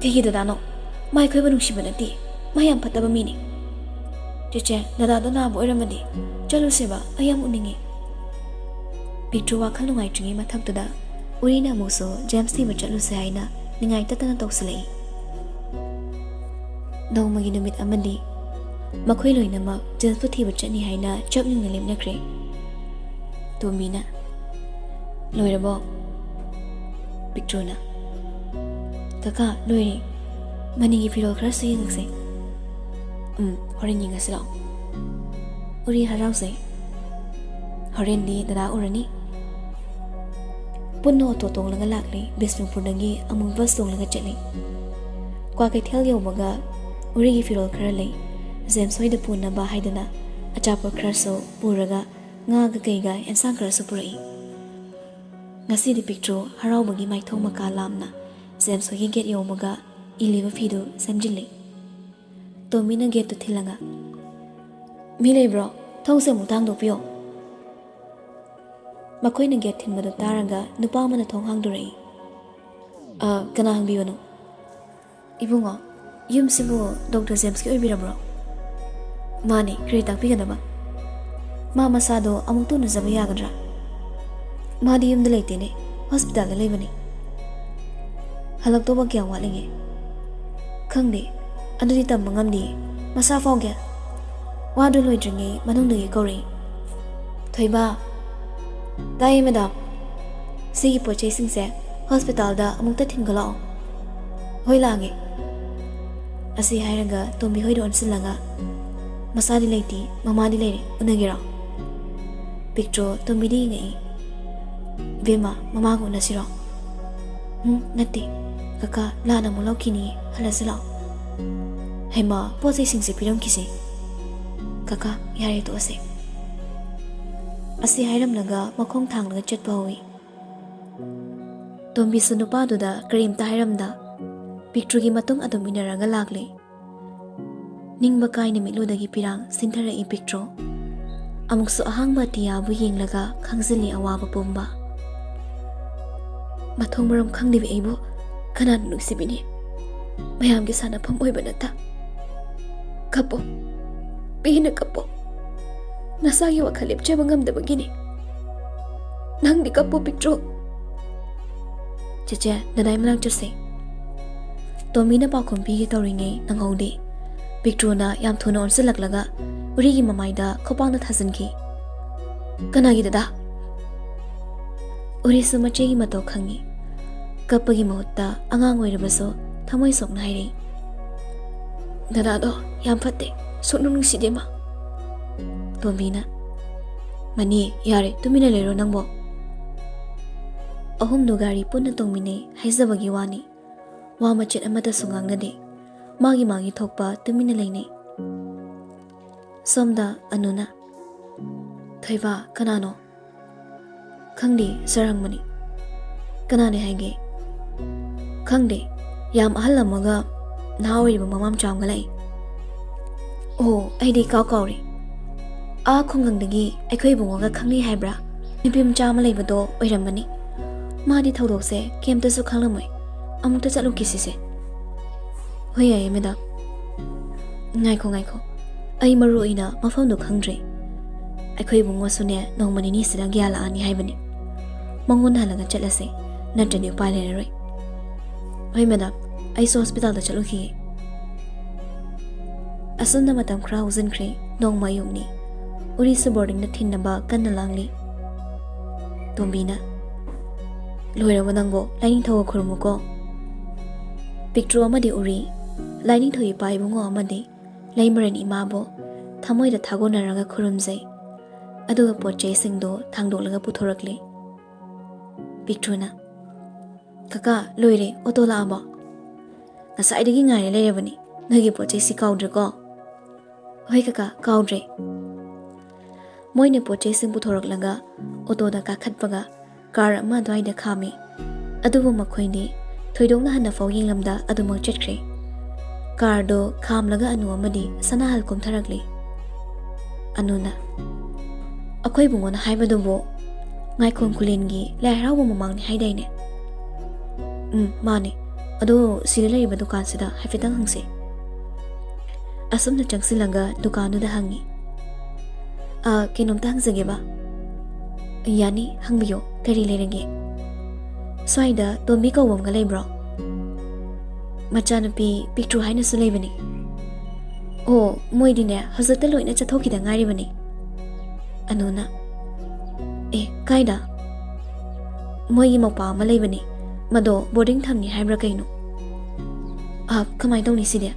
"ꯀꯩꯒꯤ ꯗꯗꯥꯅꯣ? ꯃꯥ ꯑꯩꯈꯣꯏꯕꯨ ꯅꯨꯡꯁꯤꯕ ꯅꯠꯇꯦ꯫ ꯃꯥ ꯌꯥꯝ ꯐꯠꯇꯕ ꯃꯤꯅꯤ꯫" "ꯆꯦꯆꯦ, ꯗꯗꯥꯗꯣ ꯅꯥꯕ ꯑꯣꯏꯔꯝꯃꯗꯤ ꯆꯠꯂꯨꯁꯦꯕ, ꯑꯩ ꯌꯥꯝ ꯎꯅꯤꯡꯉꯤ꯫" ꯄꯤꯛꯇ꯭ꯔꯨ ꯋꯥꯈꯜ ꯅꯨꯡꯉꯥꯏꯇ꯭ꯔꯤꯉꯩ ꯃꯊꯛꯇꯨꯗ ꯎꯔꯤꯅ ꯑꯃꯨꯛꯁꯨ ꯖꯦꯝꯁ ꯊꯤꯕ ꯆꯠꯂꯨꯁꯦ ꯍꯥꯏꯅ ꯅꯤꯡꯉꯥꯏ ꯇꯠꯇꯅ ꯇꯧꯁꯤꯜꯂꯛꯏ꯫ ꯅꯣꯡꯃꯒꯤ ꯅꯨꯃꯤꯠ ꯑꯃꯗꯤ ꯃꯈꯣꯏ ꯂꯣꯏꯅꯃꯛ ꯖꯦꯝꯁꯄꯨ ꯊꯤꯕ ꯆꯠꯅꯤ ꯍꯥꯏꯅ ꯆꯞ ꯌꯨꯡꯅ ꯂꯦꯞꯅꯈ꯭ꯔꯦ꯫ ꯇꯣꯝꯕꯤꯅ, "ꯂꯣꯏꯔꯕꯣ?" ꯄꯤꯛꯇ꯭ꯔꯨꯅ, "ꯀꯀꯥ, ꯂꯣꯏꯔꯦ꯫ ꯃꯅꯤꯒꯤ ꯐꯤꯔꯣꯜ ꯈꯔꯁꯨ ꯌꯦꯡꯉꯛꯁꯦ꯫" "ꯎꯝ, ꯍꯣꯔꯦꯟ ꯌꯦꯡꯉꯁꯤ ꯂꯥꯛꯑꯣ꯫" ꯎꯔꯤ ꯍꯔꯥꯎꯖꯩ꯫ "ꯍꯣꯔꯦꯟꯗꯤ ꯗꯗꯥ ꯎꯔꯅꯤ꯫" ꯄꯨꯟꯅ ꯑꯣꯇꯣ ꯇꯣꯡꯂꯒ ꯂꯥꯛꯂꯤ꯫ ꯕꯤꯁꯅꯨꯄꯨꯔꯗꯒꯤ ꯑꯃꯨꯛ ꯕꯁ ꯇꯣꯡꯂꯒ ꯆꯠꯂꯤ꯫ ꯀ꯭ꯋꯥꯀꯩꯊꯦꯜ ꯌꯧꯕꯒ ꯎꯔꯤꯒꯤ ꯐꯤꯔꯣꯜ ꯈꯔ ꯂꯩ꯫ ꯖꯦꯝꯁ ꯍꯣꯏꯗ ꯄꯨꯅꯕ ꯍꯥꯏꯗꯨꯅ ꯑꯆꯥꯄꯣꯠ ꯈꯔꯁꯨ ꯄꯨꯔꯒ ꯉꯥꯒ ꯀꯩꯒ ꯑꯦꯟꯁꯥꯡ ꯈꯔꯁꯨ ꯄꯨꯔꯛꯏ꯫ ꯉꯁꯤꯗꯤ ꯄꯤꯛꯇ꯭ꯔꯨ ꯍꯔꯥꯎꯕꯒꯤ ꯃꯥꯏꯊꯣꯡ ꯃꯀꯥ ꯂꯥꯝꯅ ꯖꯦꯝꯁ ꯍꯣꯏꯒꯤ ꯒꯦꯠ ꯌꯧꯕꯒ ꯏꯜꯂꯤꯕ ꯐꯤꯗꯨ ꯁꯦꯝꯖꯤꯜꯂꯤ꯫ ꯇꯣꯝꯕꯤꯅ ꯒꯦꯠꯇꯨ ꯊꯤꯜꯂꯒ, "ꯃꯤ ꯂꯩꯕ꯭ꯔꯣ? ꯊꯣꯡꯁꯦ ꯑꯃꯨꯛꯇ ꯍꯥꯡꯗꯣꯛꯄꯤꯌꯣ꯫" ꯃꯈꯣꯏꯅ ꯒꯦꯠ ꯊꯤꯟꯕꯗꯨ ꯇꯥꯔꯒ ꯅꯨꯄꯥ ꯑꯃꯅ ꯊꯣꯡ ꯍꯥꯡꯗꯣꯔꯛꯏ꯫ "ꯑ, ꯀꯅꯥ ꯍꯪꯕꯤꯕꯅꯣ?" "ꯏꯕꯨꯡꯉꯣ, ꯌꯨꯝꯁꯤꯕꯨ ꯗꯣꯛꯇꯔ ꯖꯦꯝꯁꯀꯤ ꯑꯣꯏꯕꯤꯔꯕ꯭ꯔꯣ?" "ꯃꯥꯅꯦ, ꯀꯔꯤ ꯇꯥꯛꯄꯤꯒꯗꯕ?" "ꯃꯥ ꯃꯁꯥꯗꯣ ꯑꯃꯨꯛꯇ ꯎꯅꯖꯕ ꯌꯥꯒꯗ꯭ꯔꯥ?" "ꯃꯥꯗꯤ ꯌꯨꯝꯗ ꯂꯩꯇꯦꯅꯦ, ꯍꯣꯁꯄꯤꯇꯥꯜꯗ ꯂꯩꯕꯅꯤ꯫" "ꯍꯜꯂꯛꯇꯧꯕ ꯀꯌꯥꯝ ꯋꯥꯠꯂꯤꯒꯦ?" "ꯈꯪꯗꯦ, ꯑꯗꯨꯗꯤ ꯇꯝꯕ ꯉꯝꯗꯦ꯫ ꯃꯁꯥ ꯐꯥꯎꯒꯦ?" ꯋꯥꯗꯨ ꯂꯣꯏꯗ꯭ꯔꯤꯉꯩ ꯃꯅꯨꯡꯗꯒꯤ ꯀꯧꯔꯛꯏ꯫ "ꯊꯣꯏꯕ!" "ꯇꯥꯏꯌꯦ, ꯃꯦꯗꯥꯝ꯫" "ꯁꯤꯒꯤ ꯄꯣꯠ ꯆꯩꯁꯤꯡꯁꯦ ꯍꯣꯁꯄꯤꯇꯥꯜꯗ ꯑꯃꯨꯛꯇ ꯊꯤꯟꯒꯠꯂꯛꯑꯣ꯫" "ꯍꯣꯏ, ꯂꯥꯛꯑꯒꯦ꯫" ꯑꯁꯤ ꯍꯥꯏꯔꯒ ꯇꯣꯝꯕꯤ ꯍꯣꯏꯗ ꯑꯣꯟꯁꯤꯜꯂꯒ, "ꯃꯁꯥꯗꯤ ꯂꯩꯇꯦ, ꯃꯃꯥꯗꯤ ꯂꯩꯔꯦ, ꯎꯅꯒꯦꯔꯣ?" ꯄꯤꯛꯇ꯭ꯔꯣ ꯇꯣꯝꯕꯤꯗ ꯌꯦꯡꯉꯛꯏ꯫ "ꯏꯕꯦꯝꯃ, ꯃꯃꯥꯒ ꯎꯅꯁꯤꯔꯣ?" "ꯎꯝ, ꯅꯠꯇꯦ꯫ ꯀꯀꯥ, ꯂꯥꯟ ꯑꯃꯨꯛ ꯂꯧꯈꯤꯅꯤ, ꯍꯜꯂꯁꯤ ꯂꯥꯛꯑꯣ꯫" "ꯍꯩꯃꯥ, ꯄꯣꯠ ꯆꯩꯁꯤꯡꯁꯦ ꯄꯤꯔꯝꯈꯤꯁꯦ꯫" "ꯀꯀꯥ, ꯌꯥꯔꯦ, ꯇꯣꯛꯑꯁꯦ꯫" ꯑꯁꯤ ꯍꯥꯏꯔꯝꯂꯒ ꯃꯈꯣꯡ ꯊꯥꯡꯂꯒ ꯆꯠꯄ ꯍꯧꯏ꯫ ꯇꯣꯝꯕꯤꯁꯨ ꯅꯨꯄꯥꯗꯨꯗ ꯀꯔꯤꯝꯇ ꯍꯥꯏꯔꯝꯗ ꯄꯤꯛꯇ꯭ꯔꯨꯒꯤ ꯃꯇꯨꯡ ꯑꯗꯨꯝ ꯏꯟꯅꯔꯒ ꯂꯥꯛꯂꯦ꯫ ꯅꯤꯡꯕ ꯀꯥꯏꯅ ꯃꯤꯠꯂꯨꯗꯒꯤ ꯄꯤꯔꯥꯡ ꯁꯤꯟꯊꯔꯛꯏ ꯄꯤꯛꯇ꯭ꯔꯨ꯫ ꯑꯃꯨꯛꯁꯨ ꯑꯍꯥꯡꯕ ꯑꯇꯤꯌꯥꯕꯨ ꯌꯦꯡꯂꯒ ꯈꯪꯖꯤꯜꯂꯤ ꯑꯋꯥꯕ ꯄꯨꯝꯕ꯫ "ꯃꯊꯣꯡ ꯃꯔꯝ ꯈꯪꯗꯕꯤ ꯑꯩꯕꯨ ꯀꯅꯥꯅ ꯅꯨꯡꯁꯤꯕꯤꯅꯤ? ꯃꯌꯥꯝꯒꯤ ꯁꯥꯟꯅꯐꯝ ꯑꯣꯏꯕ ꯅꯠꯇ꯫ ꯀꯞꯄꯣ, ꯄꯦꯟꯅ ꯀꯞꯄꯣ꯫ ꯅꯁꯥꯒꯤ ꯋꯥꯈꯜ ꯂꯦꯞꯆꯕ ꯉꯝꯗꯕꯒꯤꯅꯤ꯫ ꯅꯪꯗꯤ ꯀꯞꯄꯣ, ꯄꯤꯛꯇ꯭ꯔꯨ꯫" "ꯆꯦꯆꯦ, ꯗꯗꯥꯏ ꯃꯅꯥꯛ ꯆꯠꯁꯦ꯫" ꯇꯣꯝꯕꯤꯅ ꯄꯥꯎꯈꯨꯝ ꯄꯤꯒꯦ ꯇꯧꯔꯤꯉꯩ ꯅꯪꯍꯧꯗꯦ꯫ ꯄꯤꯛꯇ꯭ꯔꯨꯅ ꯌꯥꯝ ꯊꯨꯅ ꯑꯣꯟꯁꯤꯜꯂꯛꯂꯒ ꯎꯔꯤꯒꯤ ꯃꯃꯥꯏꯗ ꯈꯨꯄꯥꯛꯅ ꯊꯥꯖꯤꯟꯈꯤ꯫ "ꯀꯅꯥꯒꯤ ꯗꯗꯥ?" ꯎꯔꯤꯁꯨ ꯃꯆꯦꯒꯤ ꯃꯇꯧ ꯈꯪꯉꯤ꯫ ꯀꯞꯄꯒꯤ ꯃꯍꯨꯠꯇ ꯑꯉꯥꯡ ꯑꯣꯏꯔꯕꯁꯨ ꯊꯃꯣꯏ ꯁꯣꯛꯅ ꯍꯥꯏꯔꯛꯏ꯫ "ꯗꯗꯥꯗꯣ ꯌꯥꯝ ꯐꯠꯇꯦ, ꯁꯨꯛꯅꯨꯡ ꯅꯨꯡꯁꯤꯗꯦ ꯃꯥ꯫" ꯇꯣꯝꯕꯤꯅ, "ꯃꯅꯤ, ꯌꯥꯔꯦ, ꯇꯨꯃꯤꯟꯅ ꯂꯩꯔꯣ ꯅꯪꯕꯣ꯫" ꯑꯍꯨꯝꯗꯨ ꯒꯥꯔꯤ ꯄꯨꯟꯅ ꯇꯣꯡꯃꯤꯟꯅꯩ ꯍꯥꯏꯖꯕꯒꯤ ꯋꯥꯅꯤ꯫ ꯋꯥ ꯃꯆꯦꯠ ꯑꯃꯠꯇꯁꯨ ꯉꯥꯡꯅꯗꯦ꯫ ꯃꯥꯒꯤ ꯃꯥꯒꯤ ꯊꯣꯛꯄ ꯇꯨꯃꯤꯟꯅ ꯂꯩꯅꯩ꯫ ꯁꯣꯝꯗ ꯑꯅꯨꯅ, "ꯊꯣꯏꯕ, ꯀꯅꯥꯅꯣ?" "ꯈꯪꯗꯦ, ꯁꯥꯔ ꯍꯪꯕꯅꯤ꯫" "ꯀꯅꯥꯅꯦ ꯍꯥꯏꯒꯦ?" "ꯈꯪꯗꯦ, ꯌꯥꯝ ꯑꯍꯜ ꯑꯃꯒ ꯅꯍꯥ ꯑꯣꯏꯔꯤꯕ ꯃꯃꯥ ꯃꯆꯥ ꯑꯃꯒ ꯂꯥꯛꯏ꯫" "ꯑꯣ, ꯑꯩꯗꯤ ꯏꯀꯥꯎ ꯀꯥꯎꯔꯦ꯫ ꯑꯥ ꯈꯨꯡꯒꯪꯗꯒꯤ ꯑꯩꯈꯣꯏ ꯏꯕꯨꯡꯉꯣꯒ ꯈꯪꯅꯩ ꯍꯥꯏꯕ꯭ꯔꯥ? ꯅꯨꯄꯤ ꯃꯆꯥ ꯑꯃ ꯂꯩꯕꯗꯣ ꯑꯣꯏꯔꯝꯃꯅꯤ꯫ ꯃꯥꯗꯤ ꯊꯧꯗꯣꯛꯁꯦ ꯀꯩꯝꯇꯁꯨ ꯈꯪꯂꯝꯃꯣꯏ꯫ ꯑꯃꯨꯛꯇ ꯆꯠꯂꯨꯈꯤꯁꯤꯁꯦ꯫" "ꯍꯣꯏ, ꯌꯥꯏꯌꯦ, ꯃꯦꯗꯥꯝ꯫" "ꯉꯥꯏꯈꯣ, ꯉꯥꯏꯈꯣ꯫ ꯑꯩ ꯃꯔꯨ ꯑꯣꯏꯅ ꯃꯐꯝꯗꯣ ꯈꯪꯗ꯭ꯔꯦ꯫ ꯑꯩꯈꯣꯏ ꯏꯕꯨꯡꯉꯣꯁꯨꯅꯦ ꯅꯣꯡꯃ ꯅꯤꯅꯤꯁꯤꯗ ꯒ꯭ꯌꯥꯟ ꯂꯥꯛꯑꯅꯤ ꯍꯥꯏꯕꯅꯤ꯫ ꯃꯉꯣꯟꯗ ꯍꯜꯂꯒ ꯆꯠꯂꯁꯦ, ꯅꯠꯇ꯭ꯔꯗꯤ ꯎꯄꯥꯏ ꯂꯩꯔꯔꯣꯏ꯫" "ꯍꯣꯏ, ꯃꯦꯗꯥꯝ, ꯑꯩꯁꯨ ꯍꯣꯁꯄꯤꯇꯥꯜꯗ ꯆꯠꯂꯨꯈꯤꯒꯦ꯫" ꯑꯁꯨꯝꯅ ꯃꯇꯝ ꯈꯔ ꯍꯧꯖꯤꯟꯈ꯭ꯔꯦ꯫ ꯅꯣꯡꯃ ꯑꯌꯨꯛꯅꯤ꯫ ꯎꯔꯤꯁꯨ ꯕꯣꯔꯗꯤꯡꯗ ꯊꯤꯟꯅꯕ ꯀꯟꯅ ꯂꯥꯡꯂꯤ꯫ ꯇꯣꯝꯕꯤꯅ, "ꯂꯣꯏꯔꯕꯣ ꯅꯪꯕꯣ? ꯂꯥꯏꯅꯤꯡꯊꯧꯒ ꯈꯨꯔꯨꯝꯃꯨꯀꯣ꯫" ꯄꯤꯛꯇ꯭ꯔꯨ ꯑꯃꯗꯤ ꯎꯔꯤ, ꯂꯥꯏꯅꯤꯡꯊꯧ ꯏꯄꯥ ꯏꯕꯨꯡꯉꯣ ꯑꯃꯗꯤ ꯂꯩꯃꯔꯦꯟ ꯏꯃꯥꯕꯨ ꯊꯃꯣꯏꯗ ꯊꯥꯒꯣꯟꯅꯔꯒ ꯈꯨꯔꯨꯝꯖꯩ꯫ ꯑꯗꯨꯒ ꯄꯣꯠ ꯆꯩꯁꯤꯡꯗꯨ ꯊꯥꯡꯗꯣꯛꯂꯒ ꯄꯨꯊꯣꯔꯛꯂꯤ꯫ ꯄꯤꯛꯇ꯭ꯔꯨꯅ, "ꯀꯀꯥ, ꯂꯣꯏꯔꯦ, ꯑꯣꯇꯣ ꯂꯥꯛꯑꯕꯣ? ꯉꯁꯥꯏꯗꯒꯤ ꯉꯥꯏꯔ ꯂꯩꯔꯕꯅꯤ꯫ ꯅꯣꯏꯒꯤ ꯄꯣꯠ ꯆꯩꯁꯤ ꯀꯥꯎꯗ꯭ꯔꯦꯀꯣ?" "ꯍꯣꯏ ꯀꯀꯥ, ꯀꯥꯎꯗ꯭ꯔꯦ꯫" ꯃꯣꯏꯅ ꯄꯣꯠ ꯆꯩꯁꯤꯡ ꯄꯨꯊꯣꯔꯛꯂꯒ ꯑꯣꯇꯣꯗ ꯀꯥꯈꯠꯄꯒ ꯀꯥꯔ ꯑꯃ ꯑꯗꯨꯋꯥꯏꯗ ꯈꯥꯝꯃꯤ꯫ ꯑꯗꯨꯕꯨ ꯃꯈꯣꯏꯗꯤ ꯊꯣꯏꯗꯣꯛꯅ ꯍꯟꯅ ꯐꯥꯎ ꯌꯦꯡꯂꯝꯗ ꯑꯗꯨꯃꯛ ꯆꯠꯈ꯭ꯔꯦ꯫ ꯀꯥꯔꯗꯣ ꯈꯥꯝꯂꯒ ꯑꯅꯨ ꯑꯃꯗꯤ ꯁꯅꯥꯍꯜ ꯀꯨꯝꯊꯔꯛꯂꯤ꯫ ꯑꯅꯨꯅ, "ꯑꯩꯈꯣꯏ ꯏꯕꯨꯡꯉꯣꯅ ꯍꯥꯏꯕꯗꯨꯕꯨ ꯉꯥꯏꯈꯣꯡ ꯈꯨꯂꯦꯟꯒꯤ ꯂꯥꯏ ꯍꯔꯥꯎꯕ ꯃꯃꯥꯡꯅꯤ ꯍꯥꯏꯗꯥꯏꯅꯦ?" "ꯎꯝ, ꯃꯥꯅꯦ꯫ ꯑꯗꯣ ꯁꯤꯗ ꯂꯩꯔꯤꯕ ꯗꯨꯀꯥꯟꯁꯤꯗ ꯍꯥꯏꯐꯦꯠꯇꯪ ꯍꯪꯁꯦ꯫" ꯑꯁꯨꯝꯅ ꯆꯪꯁꯤꯜꯂꯒ ꯗꯨꯀꯥꯟꯗꯨꯗ ꯍꯪꯉꯤ꯫ "ꯑ, ꯀꯩꯅꯣꯝꯇ ꯍꯪꯖꯒꯦꯕ?" "ꯌꯥꯅꯤ, ꯍꯪꯕꯤꯌꯣ, ꯀꯔꯤ ꯂꯩꯔꯒꯦ?" "ꯁ꯭ꯋꯥꯏꯗ ꯇꯣꯝꯕꯤ ꯀꯧꯕ ꯑꯃꯒ ꯂꯩꯕ꯭ꯔꯣ?" "ꯃꯆꯥꯅꯨꯄꯤ ꯄꯤꯛꯇ꯭ꯔꯨ ꯍꯥꯏꯅꯁꯨ ꯂꯩꯕꯅꯤ꯫" "ꯑꯣ, ꯃꯣꯏꯗꯤꯅꯦ ꯍꯧꯖꯤꯛꯇ ꯂꯣꯏꯅ ꯆꯠꯊꯣꯛꯈꯤꯗ ꯉꯥꯏꯔꯤꯕꯅꯤ꯫" ꯑꯅꯨꯅ, "ꯑꯦ, ꯀꯥꯏꯗ?" "ꯃꯣꯏꯒꯤ ꯃꯧꯄꯥ ꯑꯃ ꯂꯩꯕꯅꯤ, ꯃꯗꯣ ꯕꯣꯔꯗꯤꯡ ꯊꯝꯅꯤ ꯍꯥꯏꯕ꯭ꯔꯥ ꯀꯩꯅꯣ꯫" "ꯑ, ꯀꯃꯥꯏꯅ ꯇꯧꯅꯤ ꯁꯤꯗꯤ?"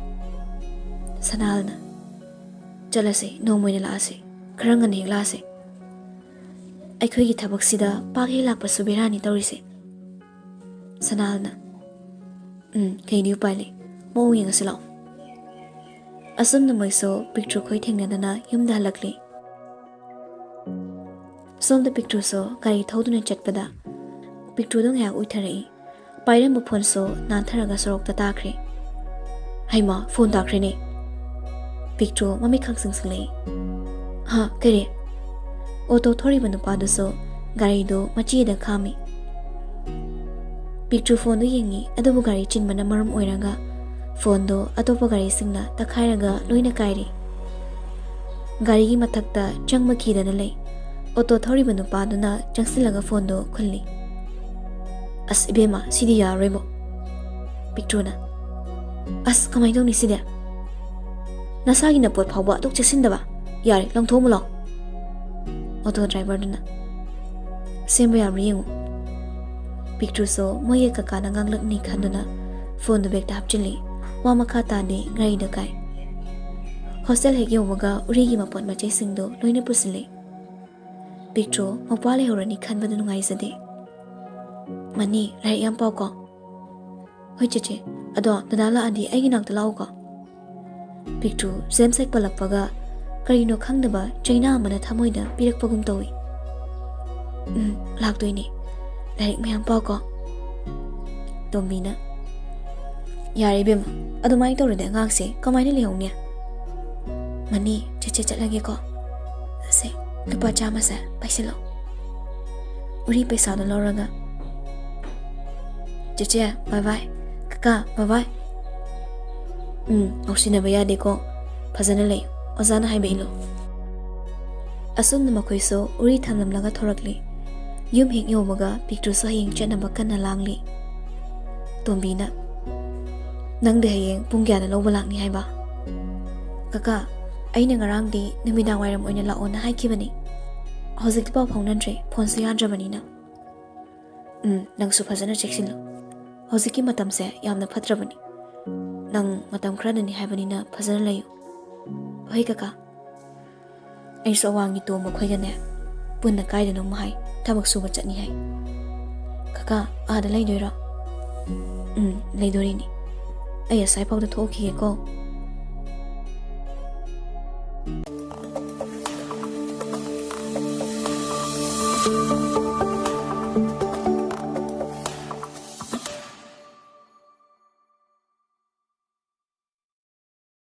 ꯁꯅꯥꯍꯜꯅ, "ꯆꯠꯂꯁꯤ, ꯅꯣꯡꯃ ꯑꯣꯏꯅ ꯂꯥꯛꯑꯁꯤ, ꯈꯔ ꯉꯟꯅ ꯍꯦꯛ ꯂꯥꯛꯑꯁꯤ꯫ ꯑꯩꯈꯣꯏꯒꯤ ꯊꯕꯛꯁꯤꯗ ꯄꯥꯛ ꯍꯦꯛ ꯂꯥꯛꯄꯁꯨ ꯕꯦꯔꯥꯅꯤ ꯇꯧꯔꯤꯁꯦ꯫" ꯁꯅꯥꯍꯜꯅ, "ꯎꯝ, ꯀꯩꯗꯤ ꯎꯄꯥꯏ ꯂꯩ, ꯃꯑꯣꯡ ꯌꯦꯡꯉꯁꯤ ꯂꯥꯛꯑꯣ꯫" ꯑꯁꯨꯝꯅ ꯃꯣꯏꯁꯨ ꯄꯤꯛꯇ꯭ꯔꯨ ꯈꯣꯏ ꯊꯦꯡꯅꯗꯅ ꯌꯨꯝꯗ ꯍꯜꯂꯛꯂꯤ꯫ ꯁꯣꯝꯗ ꯄꯤꯛꯇ꯭ꯔꯨꯁꯨ ꯒꯥꯔꯤ ꯊꯧꯗꯨꯅ ꯆꯠꯄꯗ ꯄꯤꯛꯇ꯭ꯔꯨꯗꯣ ꯉꯥꯏꯍꯥꯛ ꯎꯏꯊꯔꯛꯏ꯫ ꯄꯥꯏꯔꯝꯕ ꯐꯣꯟꯁꯨ ꯅꯥꯟꯊꯔꯒ ꯁꯣꯔꯣꯛꯇ ꯇꯥꯈ꯭ꯔꯦ꯫ "ꯍꯩꯃꯥ, ꯐꯣꯟ ꯇꯥꯈ꯭ꯔꯦꯅꯦ!" ꯄꯤꯛꯇ꯭ꯔꯨ ꯃꯃꯤꯠ ꯈꯛ ꯁꯤꯡꯁꯤꯜꯂꯛꯏ꯫ "ꯍꯥ, ꯀꯔꯤ?" ꯑꯣꯇꯣ ꯊꯧꯔꯤꯕ ꯅꯨꯄꯥꯗꯨꯁꯨ ꯒꯥꯔꯤꯗꯨ ꯃꯆꯤꯗ ꯈꯥꯝꯃꯤ꯫ ꯄꯤꯛꯇ꯭ꯔꯨ ꯐꯣꯟꯗꯨ ꯌꯦꯡꯉꯤ, ꯑꯗꯨꯕꯨ ꯒꯥꯔꯤ ꯆꯤꯟꯕꯅ ꯃꯔꯝ ꯑꯣꯏꯔꯒ ꯐꯣꯟꯗꯨ ꯑꯇꯣꯞꯄ ꯒꯥꯔꯤꯁꯤꯡꯅ ꯇꯛꯈꯥꯏꯔꯒ ꯂꯣꯏꯅ ꯀꯥꯏꯔꯤ꯫ ꯒꯥꯔꯤꯒꯤ ꯃꯊꯛꯇ ꯆꯪꯕ ꯀꯤꯗꯅ ꯂꯩ꯫ ꯑꯣꯇꯣ ꯊꯧꯔꯤꯕ ꯅꯨꯄꯥꯗꯨꯅ ꯆꯪꯁꯤꯜꯂꯒ ꯐꯣꯟꯗꯨ ꯈꯨꯜꯂꯤ꯫ "ꯑꯁ ꯏꯕꯦꯝꯃ, ꯁꯤꯗꯤ ꯌꯥꯔꯔꯣꯏꯕꯣ꯫" ꯄꯤꯛꯇ꯭ꯔꯨꯅ, "ꯑꯁ, ꯀꯃꯥꯏꯅ ꯇꯧꯅꯤ ꯁꯤꯗꯤ? ꯅꯁꯥꯒꯤ ꯅꯄꯣꯠ ꯐꯥꯎꯕ ꯑꯗꯨꯛ ꯆꯦꯛꯁꯤꯟꯗꯕ? ꯌꯥꯔꯦ, ꯂꯪꯊꯣꯛꯑꯝꯃꯨ ꯂꯥꯎ꯫" ꯑꯣꯇꯣ ꯗ꯭ꯔꯥꯏꯚꯔꯗꯨꯅ, "ꯁꯦꯝꯕ ꯌꯥꯕ꯭ꯔꯥ ꯌꯦꯡꯉꯨ꯫" ꯄꯤꯛꯇ꯭ꯔꯨꯁꯨ ꯃꯣꯏꯒꯤ ꯀꯀꯥꯅ ꯉꯥꯡꯂꯛꯅꯤ ꯈꯟꯗꯨꯅ ꯐꯣꯟꯗꯨ ꯕꯦꯛꯇ ꯍꯥꯞꯆꯤꯜꯂꯤ꯫ ꯋꯥ ꯃꯈꯥ ꯇꯥꯗꯦ, ꯒꯥꯔꯤꯗ ꯀꯥꯏ꯫ ꯍꯣꯁꯇꯦꯜ ꯍꯦꯛ ꯌꯧꯕꯒ ꯎꯔꯤꯒꯤ ꯃꯄꯣꯠ ꯃꯆꯩꯁꯤꯡꯗꯨ ꯂꯣꯏꯅ ꯄꯨꯁꯤꯜꯂꯤ꯫ ꯄꯤꯛꯇ꯭ꯔꯨ ꯃꯧꯄ꯭ꯋꯥ ꯂꯩꯍꯧꯔꯅꯤ ꯈꯟꯕꯗ ꯅꯨꯡꯉꯥꯏꯖꯗꯦ꯫ "ꯃꯅꯤ, ꯂꯥꯏꯔꯤꯛ ꯌꯥꯝ ꯄꯥꯎꯀꯣ꯫" "ꯍꯣꯏ ꯆꯦꯆꯦ, ꯑꯗꯣ ꯗꯗꯥ ꯂꯥꯛꯑꯗꯤ ꯑꯩꯒꯤ ꯅꯥꯛꯇ ꯂꯥꯛꯎꯀꯣ꯫" ꯄꯤꯛꯇ꯭ꯔꯨ ꯖꯦꯝꯁ ꯍꯦꯛ ꯄꯜꯂꯛꯄꯒ ꯀꯔꯤꯅꯣ ꯈꯪꯗꯕ ꯆꯩꯅꯥ ꯑꯃꯅ ꯊꯃꯣꯏꯗ ꯄꯤꯔꯛꯄꯒꯨꯝ ꯇꯧꯏ꯫ "ꯎꯝ, ꯂꯥꯛꯇꯣꯏꯅꯦ꯫ ꯂꯥꯏꯔꯤꯛ ꯃꯌꯥꯝ ꯄꯥꯎꯀꯣ꯫" ꯇꯣꯝꯕꯤꯅ, "ꯌꯥꯔꯦ ꯏꯕꯦꯝꯃ, ꯑꯗꯨꯃꯥꯏꯅ ꯇꯧꯔꯗꯤ ꯑꯉꯥꯡꯁꯦ ꯀꯃꯥꯏꯅ ꯂꯩꯍꯧꯅꯤ?" "ꯃꯅꯤ, ꯆꯦꯆꯦ ꯆꯠꯂꯒꯦꯀꯣ꯫ ꯁꯦ, ꯂꯨꯄꯥ ꯆꯥꯝꯃꯁꯦ ꯄꯥꯏꯁꯤꯜꯂꯣ꯫" ꯎꯔꯤ ꯄꯩꯁꯥꯗꯣ ꯂꯧꯔꯒ, "ꯆꯦꯆꯦ, ꯕꯥꯏ ꯕꯥꯏ꯫ ꯀꯀꯥ, ꯕꯥꯏ ꯕꯥꯏ꯫" "ꯎꯝ, ꯉꯥꯎꯁꯤꯟꯅꯕ ꯌꯥꯗꯦꯀꯣ꯫ ꯐꯖꯅ ꯂꯩꯌꯨ꯫ ꯑꯣꯖꯥꯅ ꯍꯥꯏꯕ ꯏꯜꯂꯨ꯫" ꯑꯁꯨꯝꯅ ꯃꯈꯣꯏꯁꯨ ꯎꯔꯤ ꯊꯝꯂꯝꯂꯒ ꯊꯣꯔꯛꯂꯤ꯫ ꯌꯨꯝ ꯍꯦꯛ ꯌꯧꯕꯒ ꯄꯤꯛꯇ꯭ꯔꯨꯁꯨ ꯍꯌꯦꯡ ꯆꯠꯅꯕ ꯀꯟꯅ ꯂꯥꯡꯂꯤ꯫ ꯇꯣꯝꯕꯤꯅ, "ꯅꯪꯗꯤ ꯍꯌꯦꯡ ꯄꯨꯡ ꯀꯌꯥꯗ ꯂꯧꯕ ꯂꯥꯛꯅꯤ ꯍꯥꯏꯕ?" "ꯀꯀꯥ, ꯑꯩꯅ ꯉꯔꯥꯡꯗꯤ ꯅꯨꯃꯤꯗꯥꯡ ꯋꯥꯏꯔꯝ ꯑꯣꯏꯅ ꯂꯥꯛꯑꯣꯅ ꯍꯥꯏꯈꯤꯕꯅꯤ꯫ ꯍꯧꯖꯤꯛꯇꯤ ꯄꯥꯎ ꯐꯥꯎꯅꯗ꯭ꯔꯦ, ꯐꯣꯟꯁꯨ ꯌꯥꯗ꯭ꯔꯕꯅꯤꯅ꯫" "ꯎꯝ, ꯅꯪꯁꯨ ꯐꯖꯅ ꯆꯦꯛꯁꯤꯜꯂꯨ꯫ ꯍꯧꯖꯤꯛꯀꯤ ꯃꯇꯝꯁꯦ ꯌꯥꯝꯅ ꯐꯠꯇ꯭ꯔꯕꯅꯤ꯫ ꯅꯪ ꯃꯇꯝ ꯈꯔꯗꯅꯤ ꯍꯥꯏꯕꯅꯤꯅ ꯐꯖꯅ ꯂꯩꯌꯨ꯫" "ꯍꯣꯏ ꯀꯀꯥ꯫ ꯑꯩꯁꯨ ꯑꯋꯥꯡꯒꯤ ꯇꯣꯝꯕ ꯈꯣꯏꯒꯅꯦ ꯄꯨꯟꯅ ꯀꯥꯏꯗꯅꯣꯝ ꯍꯥꯏ, ꯊꯕꯛ ꯁꯨꯕ ꯆꯠꯅꯤ ꯍꯥꯏ꯫ ꯀꯀꯥ, ꯑꯥꯗ ꯂꯩꯗꯣꯏꯔꯣ?" "ꯎꯝ, ꯂꯩꯗꯣꯔꯤꯅꯤ꯫ ꯑꯩ ꯑꯁꯥꯏꯐꯥꯎꯗ ꯊꯣꯛꯈꯤꯒꯦꯀꯣ꯫"